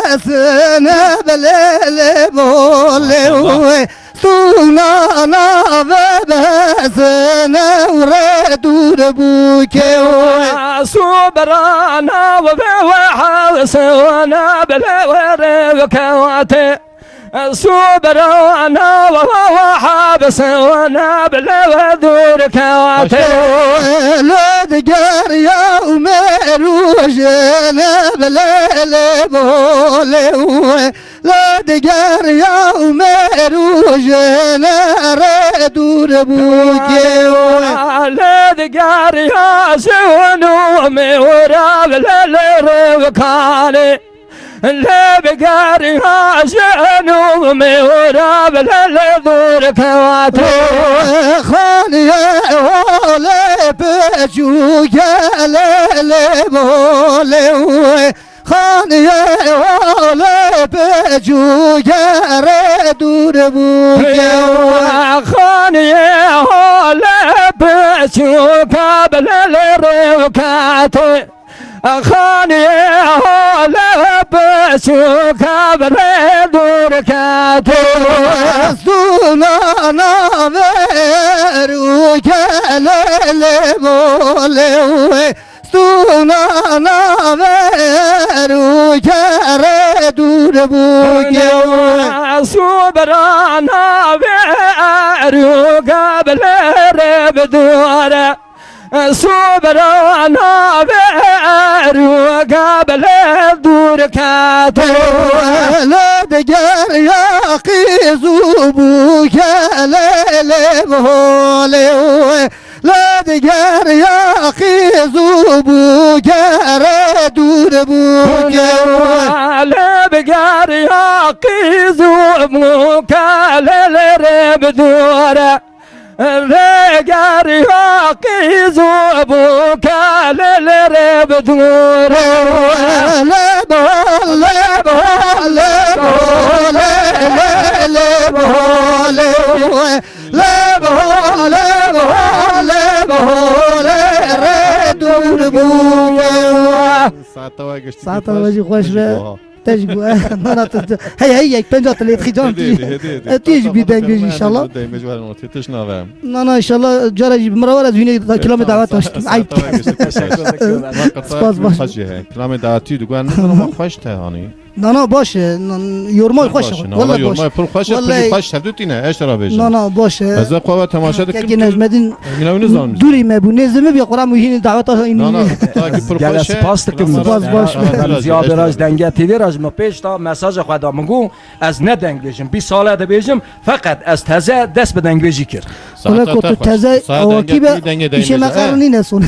hesine bile lê bolê we. Stûna navê bi hesine rê dûr bû ke we. Sûbra navê we hesine bile we rê bi kewate. Sûbra nava habisina bile we dûr kewate. Lê digeriya û mêrûjine bile lê bolê we. Lê digeriya û mêrûjine rê dûr bû kê we. Lê digeriya jin û mêwra bile lê rivkane. Lê bi geriya jin û mêwra bi lê lê dûr kewate. Xaniye holê piçûke lê lê bolê we. Xaniye holê piçûke rê dûr bû kewe. Xaniye holê piçûke bi lê lê rivkate. Xanê hale piçûka bi rê dûr kete. Stûna navê rûke lê lê bolê wê. Stûna navê rûke rê dûr bûke wê. Sûbra navê rûke bi lê rê bi dûre. Sûbra navê rûke bi lê dûr kete. Lê digeriya qîz û bûke lê lê bi holê wê. Lê digeriya qîz û bûke rê dûr bûke wê. Lê digeriya qîz û bûke lê lê rê bi dûre. Vegeriya qîz û bûke lê lê rê bi dûr. Lê bo, lê bo, lê bo, lê, lê, lê bo, lê, lê bo, lê bo, lê bo, lê rê dûr bûke. Saeta we giştî Saeta we jî xweş be. Te jî got, eh, nana tu, tu, hey, hey, yek penca tu lê dixî can tu jî. Hêdî, hêdî, hêdî. Eh, tu jî bî dengê jî inşallah. Dengê jî werin, tê tişt navem. Nana inşallah cara jî bi min re were ez wînê da kilamê davet aştim. Ayıp. Spas baş. Kilamê davetî digon, nizanî ma xweş te hanî. Nana baş e, nan-, yormay xweş e. Baş e, nana, wele baş. Yormay pir xweş e, pir xweş hevdû tîne, eş te re bêjim. Nana baş e. Ez de xwe ve temaşe dikim. Kekê Necmedîn Mîna wî nizanim. Dûrî me bû, nêzî me bî, xwe ra muhînî daweta xwe înî. Na, na, ta ki pir xweş e. Spas dikim. Spas, baş. Ziya Bêraş Denge T V re ji min pêş da, mesaja xwe da min got, ez ne dengbêj im, bîst sale dibêjim, feqet ez teze dest bi dengbêjî kir. Wele ku tu teze awakî be, îşê me qer nîne sonê.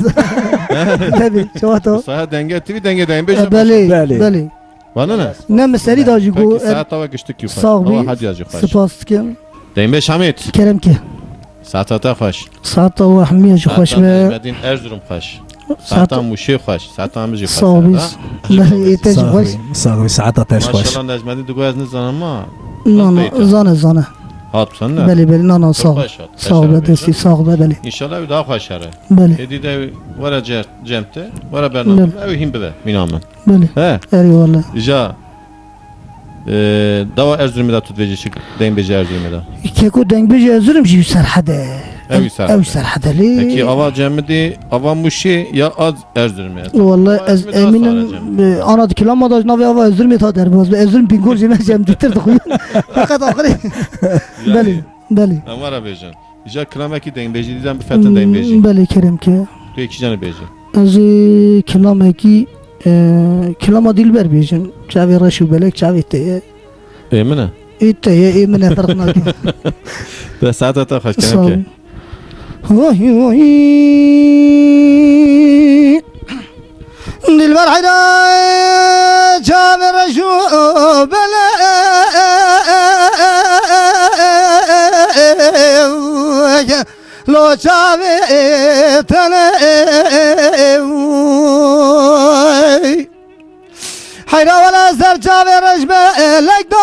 Tabii, çawa ta. Saha Denge T V, Denge Denge bêjim. Belê, belê. Vana ne? Ne, min serî da jî got, saeta we giştikî xweş. Sax bî. Hediya jî xweş. Spas dikim. Deynbêj Hamid. Kerem ke. Saeta te xweş. Saeta we hemiya jî xweş be. Saeta Necmedîn Erzurum xweş. Saeta Mûşê xweş, saeta min jî xweş. Sağ ol. Belê, ê te jî xweş. Sax bî, sax bî, saeta te jî xweş. Maşallah Necmedîn, tu goyaz nizanama. Na, na, zane, zane. Hat sen ne? Belê, belê, na, na, sağ ol. Sağ ol, be, destî, sağ ol, be, belê. Înşallah ew daha xweş here. Belê. Êdî de were cem te, were bername, ew hîn bibe, mîna min. Belê. He? Erê wele. Îja, e, dawa Erzurumê de tu dibêjî çi, dengbêjê Erzurumê de? Keko dengbêjê Erzurum jî Serhede. Ew Serhede. Ew Serhede lê. Peki ava Cemidî, ava Mûşê ya az Erzurumê? Wele ez emînim, e, ana di kilama da navê ava Erzurumê ta derbaz be. Erzurum Bingol jê me Cemidî tir dixuyin. Feqet axirê. Belê, belê. Em were bêjin. Îja kilamekî dengbêjî dîzan bifetin dengbêjî. Hmm, belê kerem ke. Tu yekî canê bêjî. Ez ê kilamekî, e, kilama Dilber bêjim. Çavê reş û belek çavê te ye. Ê min e? Ê te ye, ê min e, ferq nake. De saeta te xweş, kerem ke. Sağ ol. Oy, oy. Dilber heyra çavê reş û belek, lo çavê tenê. Heyra wele ser çavê reş belek da.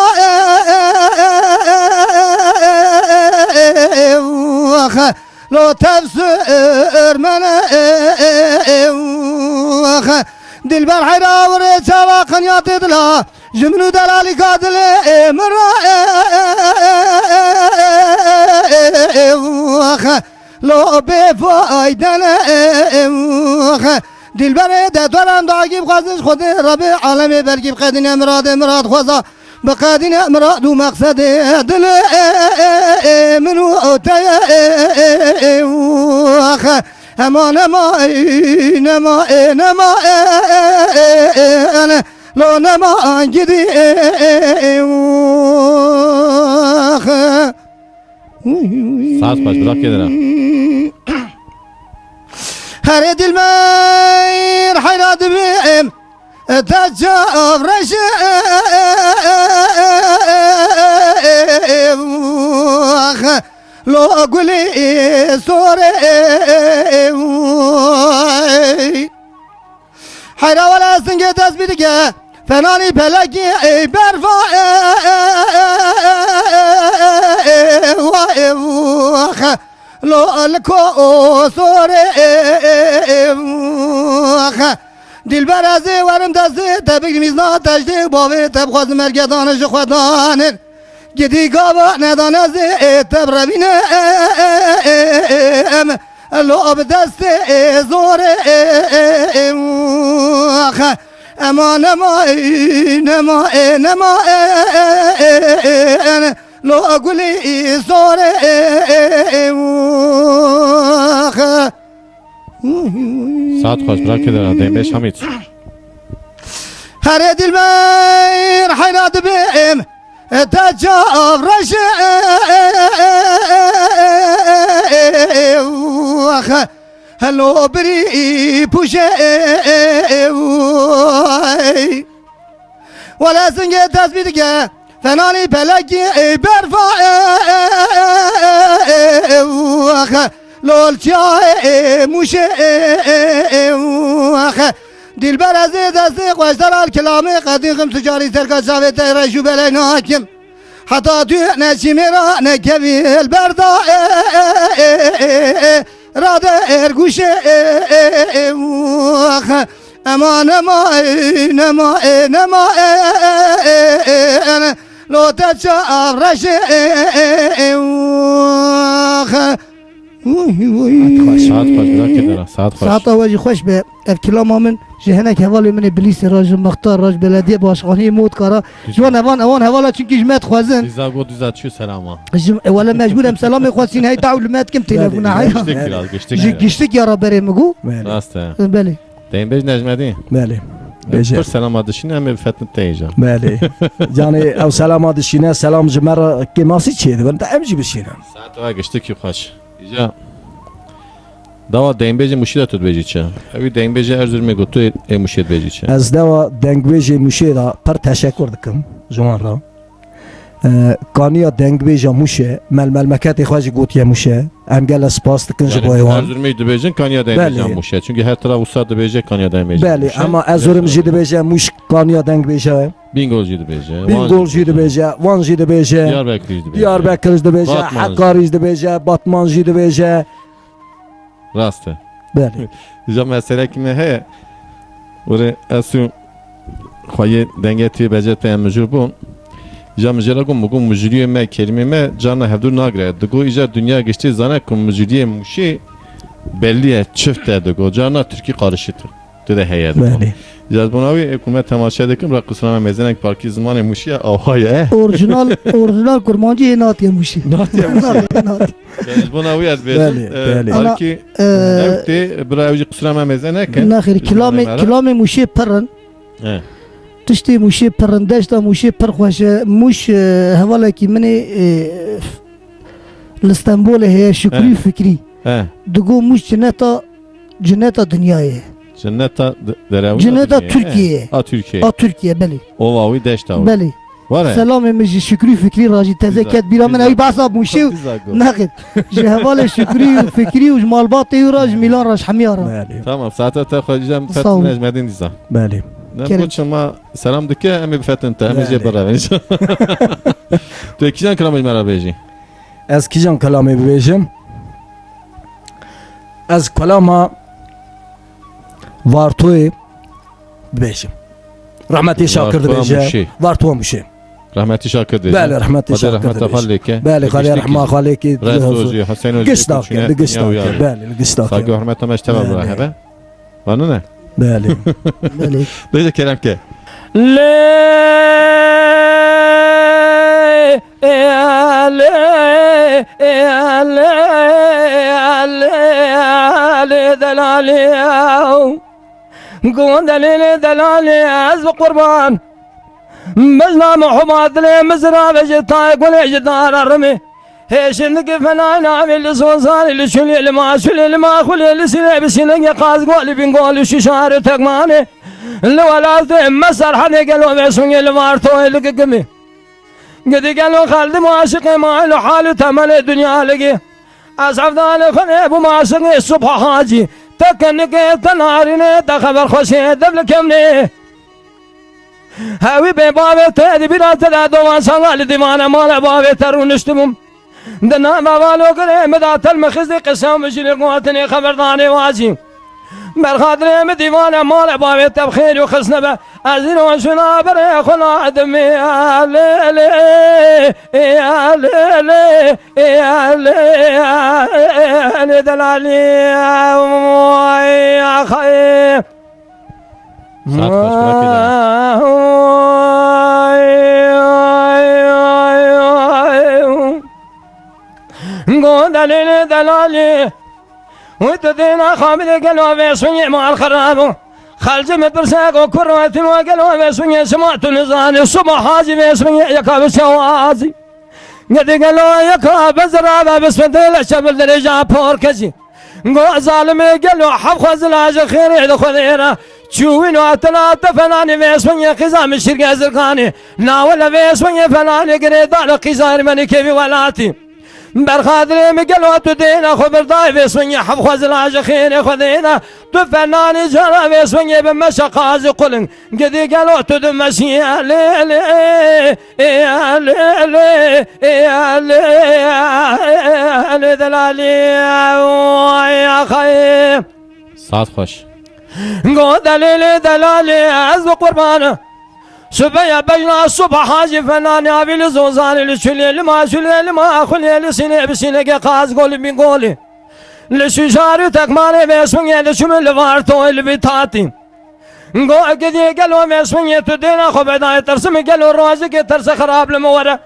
Lo tev sirmene ew axe. Dilber heyra wirê çava qenya tê dila. Ji min û delalîka dilê min re ew axe. Lo bê fayde ne ew axe. Dilberê de doran dagî bixwazin ji Xwedê Rebê alemê belkî biqedîne miradê mirad xweza. Biqedîne mirad û meqsedê dilê min û te ye. Axe, ema nema, ey, nema, ê, nema, ê, ê, ê, ê, ê, ê, lo nema gidî, ê, ê, ê, axe. Saet xweş, bira kê dera. Herê Dilber heyra dibim. Te çavreş lo gulî sorê. Heyra wele singê dest bî dike. Fenanî pelekî ey berfa. Lo liko sorê. Dilber ez ê werim destê te bigrim îzna te ji dê bavê te bixwazim ergedanê ji xwe danê. Gidî gava nedan ez ê te birevînim. Lo bi destê zorê. Ema nema, nema, nema. Lo gulî zorê. Saet xweş, bira kê dera, dengbêj Hamîd. Herê Dilber heyra dibim, te çavreş. Helo birî pûşe. Wele singê dest bî dike. Fenanî pelekî ey berfa. Lolçiya ê mûşê. Dilber ez ê destê xweşdar al kilamê qedî xim tu carî serka çavê te reş û belê nakim. Heta tu neçîmê ra nekevî el berda. Rade erguşê. Ema nema, nema, nema. Lo te çavreşê. Saet xweş. Saet xweş, bira kê dera. Saet xweş. Saeta we jî xweş be. Ev kilama min ji hinek hevalê min ê Bilîsê re, ji Mextar re, ji Belediye Başkaniyê Motka re. Ji wan evan, ewan hevala çunkî ji me dixwazin. Dîza got, dîza çû selama. Ji, e, wele mecbûr em selamê xwe sîn hey daw li me dikim telefona heyra. Giştik kiral, giştik kiral. Ji giştik ya re berê min got. Rast e. Belê. Deyim bêj Necmedîn. Belê. Bêje. Pir selama dişîne em ê bifetin te îja. Belê. Canê ew selama dişîne, selam ji me re kêmasî çê dibin. Te em jî bişînin. Saet we giştikî xweş. Îca dawa dengbêjê Mûşê de tu dibêjî çi? Ewî dengbêjê Erzurumê got, tu ê Mûşê dibêjî çi? Ez dawa dengbêjê Mûşê de pir teşekur dikim ji wan re. E, Kaniya dengbêja Mûşê, Mel Melmeketê xwe jî gotiye Mûşê. Em gele spas dikin ji bo wan. Erzurumî dibêjin Kaniya dengbêja Mûşê. Çünkü her taraf usa dibêje Kaniya dengbêja Mûşê. Belê, ama Erzurum jî dibêje Mûş Kaniya dengbêja ye. Bingöl jî dibêje. Bingöl jî dibêje, Wan jî dibêje. Diyarbekir jî dibêje. Diyarbekir jî dibêje, Batman jî. Hekarî jî dibêje, Batman jî dibêje. Rast e. Belê. Ja meselekî me heye. Were ez û xweyê dengê tê bece te em mijûl bûn. Ja mijêla got, mi got mijûliyê me, kelîmê me carna hevdû nagire. Digo îja dinya giştî zane ku mijûliyê Mûşê belî ye, çift e digo. Carna tirkî qarişît e. Tu de heye digo. Belê. Ja ji bona wî ê ku me temaşe dikim, ra qisra me mezenek parkî zimanê Mûşê ye, awa ye. Orjinal, orjinal kurmancî hê natiye Mûşê. Natiye Mûşê. Natiye, natiye. Ji bona wî ez dibêjim, Belê, e, belê. Ana, belkî e, ew tê bira ew jî qisûra me mêze neke. Nexêr, kilamê, kilamê Mûşê pir in. He. Tiştê Mûşê pir in, deşta Mûşê pir xweş e. Mûş, e, hevalekî min ê, e, li Stenbolê heye, Şükrü Fikrî. He. Digo Mûş cineta, cineta dinyayê. Cineta de-, derewîna Cineta dinyayê. Tirkiyeyê. He. A Tirkiye. A Tirkiye, belê. Ova wî, deşta wî. Belê. Were. Selamê min ji Şükrî Fikrî re jî teze ket bîra min. Ew behsa Mûşê û nexin. Ji hevalê Şükrî û Fikrî û ji malbatê wî re, ji Mîlan re, ji hemiya re. Belê. Tamam, saeta te xwe cem Sağ ol. Fetin ez medin dîsa. Belê. Ne Kerem. Bu çima selam dike, em ê bifetin te, em ê jê Belê. Birevin. Tu kîjan kilamê ji me re bêjî? Ez kîjan kilamê bibêjim? Ez kilama Vartoyê bibêjim. Rehmetî Şakir Vartoya dibêje. Mûşê. Vartoya Mûşê. Rehmetî Şakir dibêje. Belê, rehmetî Xwedê Şakir rehmeta dibêje. Xwe lê ke. Belê, Xwedê rehma xwe lê ke. Resto jî, Huseyno jî, Giştak ke, di giştak ke. Belê, li giştak ke. Saygı hürmeta me ji te ve Belê. Hebe. Var mı ne? Belê. Belê. Bêje kerem ke. Lê, ê, lê, ê, lê, ê, lê, ê, lê, delalî. Gondelê lê delalê ez bi qurban. Mizna Muhammed lê mizra ve ji tayê gulê ji dara rimê. Hêşin dike fenay navê li zozanê li şulê li ma şulê li ma xulê li sînê bi sînê ye qaz gol bin gol şişar tekmanê. Li welatê me serhedê gelo ve sungê li vartoyê li gigimê. Gidî gelo xeldim aşiqê ma li halî temelê dinya ligê. Ez hevdalê xwe bûm aşiqê Subha Hacî. Te kenike, te narîne, te xeber xweşê, dev li kemnê. Hewî bê bavê te, di bîra te de dovan sanga li dîvane male bavê te rûniştibûm. Di nava valogirê min de telmi xizî qisem bijînê gotinê xeberdanê wacî. Berxadirê min dîvane male bavê te bi xêr û xisne be. Ez îro jina berê xwe nadimê, lê, lê, lê, lê, lê, lê, lê, delalî, ay, axayê. Saat xweş, bırak bir daha. Ay, ay, ay, ay, ay. Go delîlê delalî. Wî tu dêna xamilê gelo vê şûnyê mal xirab o. Xelcî min pirse go kur ve tîno gelo vê şûnyê şima tu nizanî. Şima hacî vê şûnyê yeka bi şewazî. Ngedî gelo yeka bezira ve bismedê le çebil derêja por kecî. Go zalimê gelo hevxwe zila ji xêrê li Xwedê re. Çûwîn û hatina te felanê vê şûnyê qîza min şîrge zirkanê. Nawe le vê şûnyê felanê girêdar li qîza Ermenî kevî welatî. Berxadirê min gelo tu dêna xwe birdayê vê sungê hevxwezila ji xêrê xwe dêna. Tu fenanî cara vê sungê bi meşe qazî quling. Gidî gelo tu dimeşî lê lê, ê lê lê, ê lê lê delalî, ay axayê. Saat xweş. Go delîlê delalê ez bi qurban. Subeya bejna subha hacî fenanê avî li zozanê li çulê li ma çulê li ma xulê li sînê bi sîneke qaz golî bî golî. Li şûşarî tekmanê vê sungê li çimî li vartoyê li vî tatî. Go gidî gelo vê sungê tu dêna xwe bedayê tirsimi gelo rojikê tirse xirab li min were.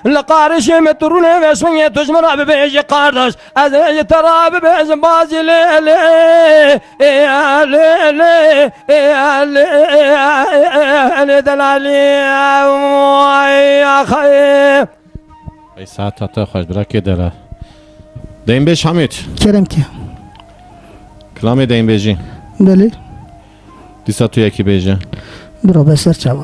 Li qarişê min tu rûnê vê sungê tu ji min re bibêjî qardaş. Ez ê ji te re bibêjim bazî lê lê, ê lê lê, ê lê, ê lê delalî, ay axayê. Ey saeta te xweş, birakê delal. Deynbêj Hamîd. Kerem ki. Kilamê deynbêjî. Belê. Dîsa tu yekî bêje. Bira be ser çava.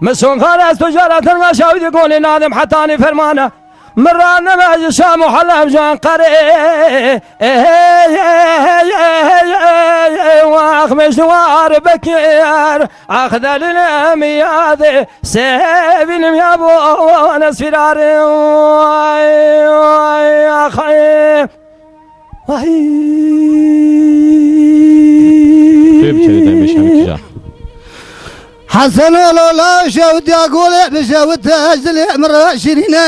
Min sonkar ez tu cara tenga şawî di golê nadim hetanî fermana. Min ranebe ji Şam û Heleb ji Enqerê. Wax meşwar bekir. Ax delîl em yadê. Sevinim ya bu nesfirarê. Vay, vay, ax. Vay. Tê biçerê dengê şanê tija. Hesen ol ola şewtiya golê bi şewt ez dilê min re şirîne.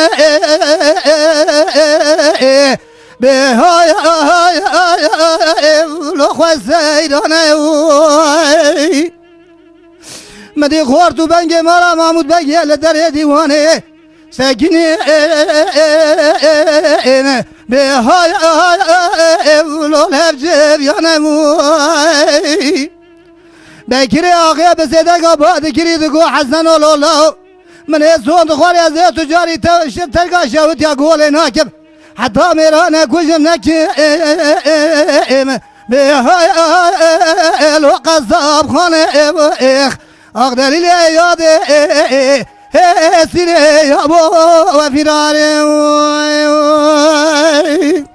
Bê hay hay hay hay lo xwe seyrane. Min dî xort û bengê mala Mahmûd Begê li derê dîwanê sekinî. Bê hay hay lo lev ceviyane. Bekirê axê bi sêdeka ba dikirî digo Hesen ol ola. Min ê son dixwarê ez ê tu carî te şir terka şewitiya golê nakim. Heta mêrane kujim nekim. Ê hay, ê lo qezabxanê, ê bo êx, ax delîlê yadê, ê, ê, ê, ê, sîrê ya bo we fîrarê, oy, oy.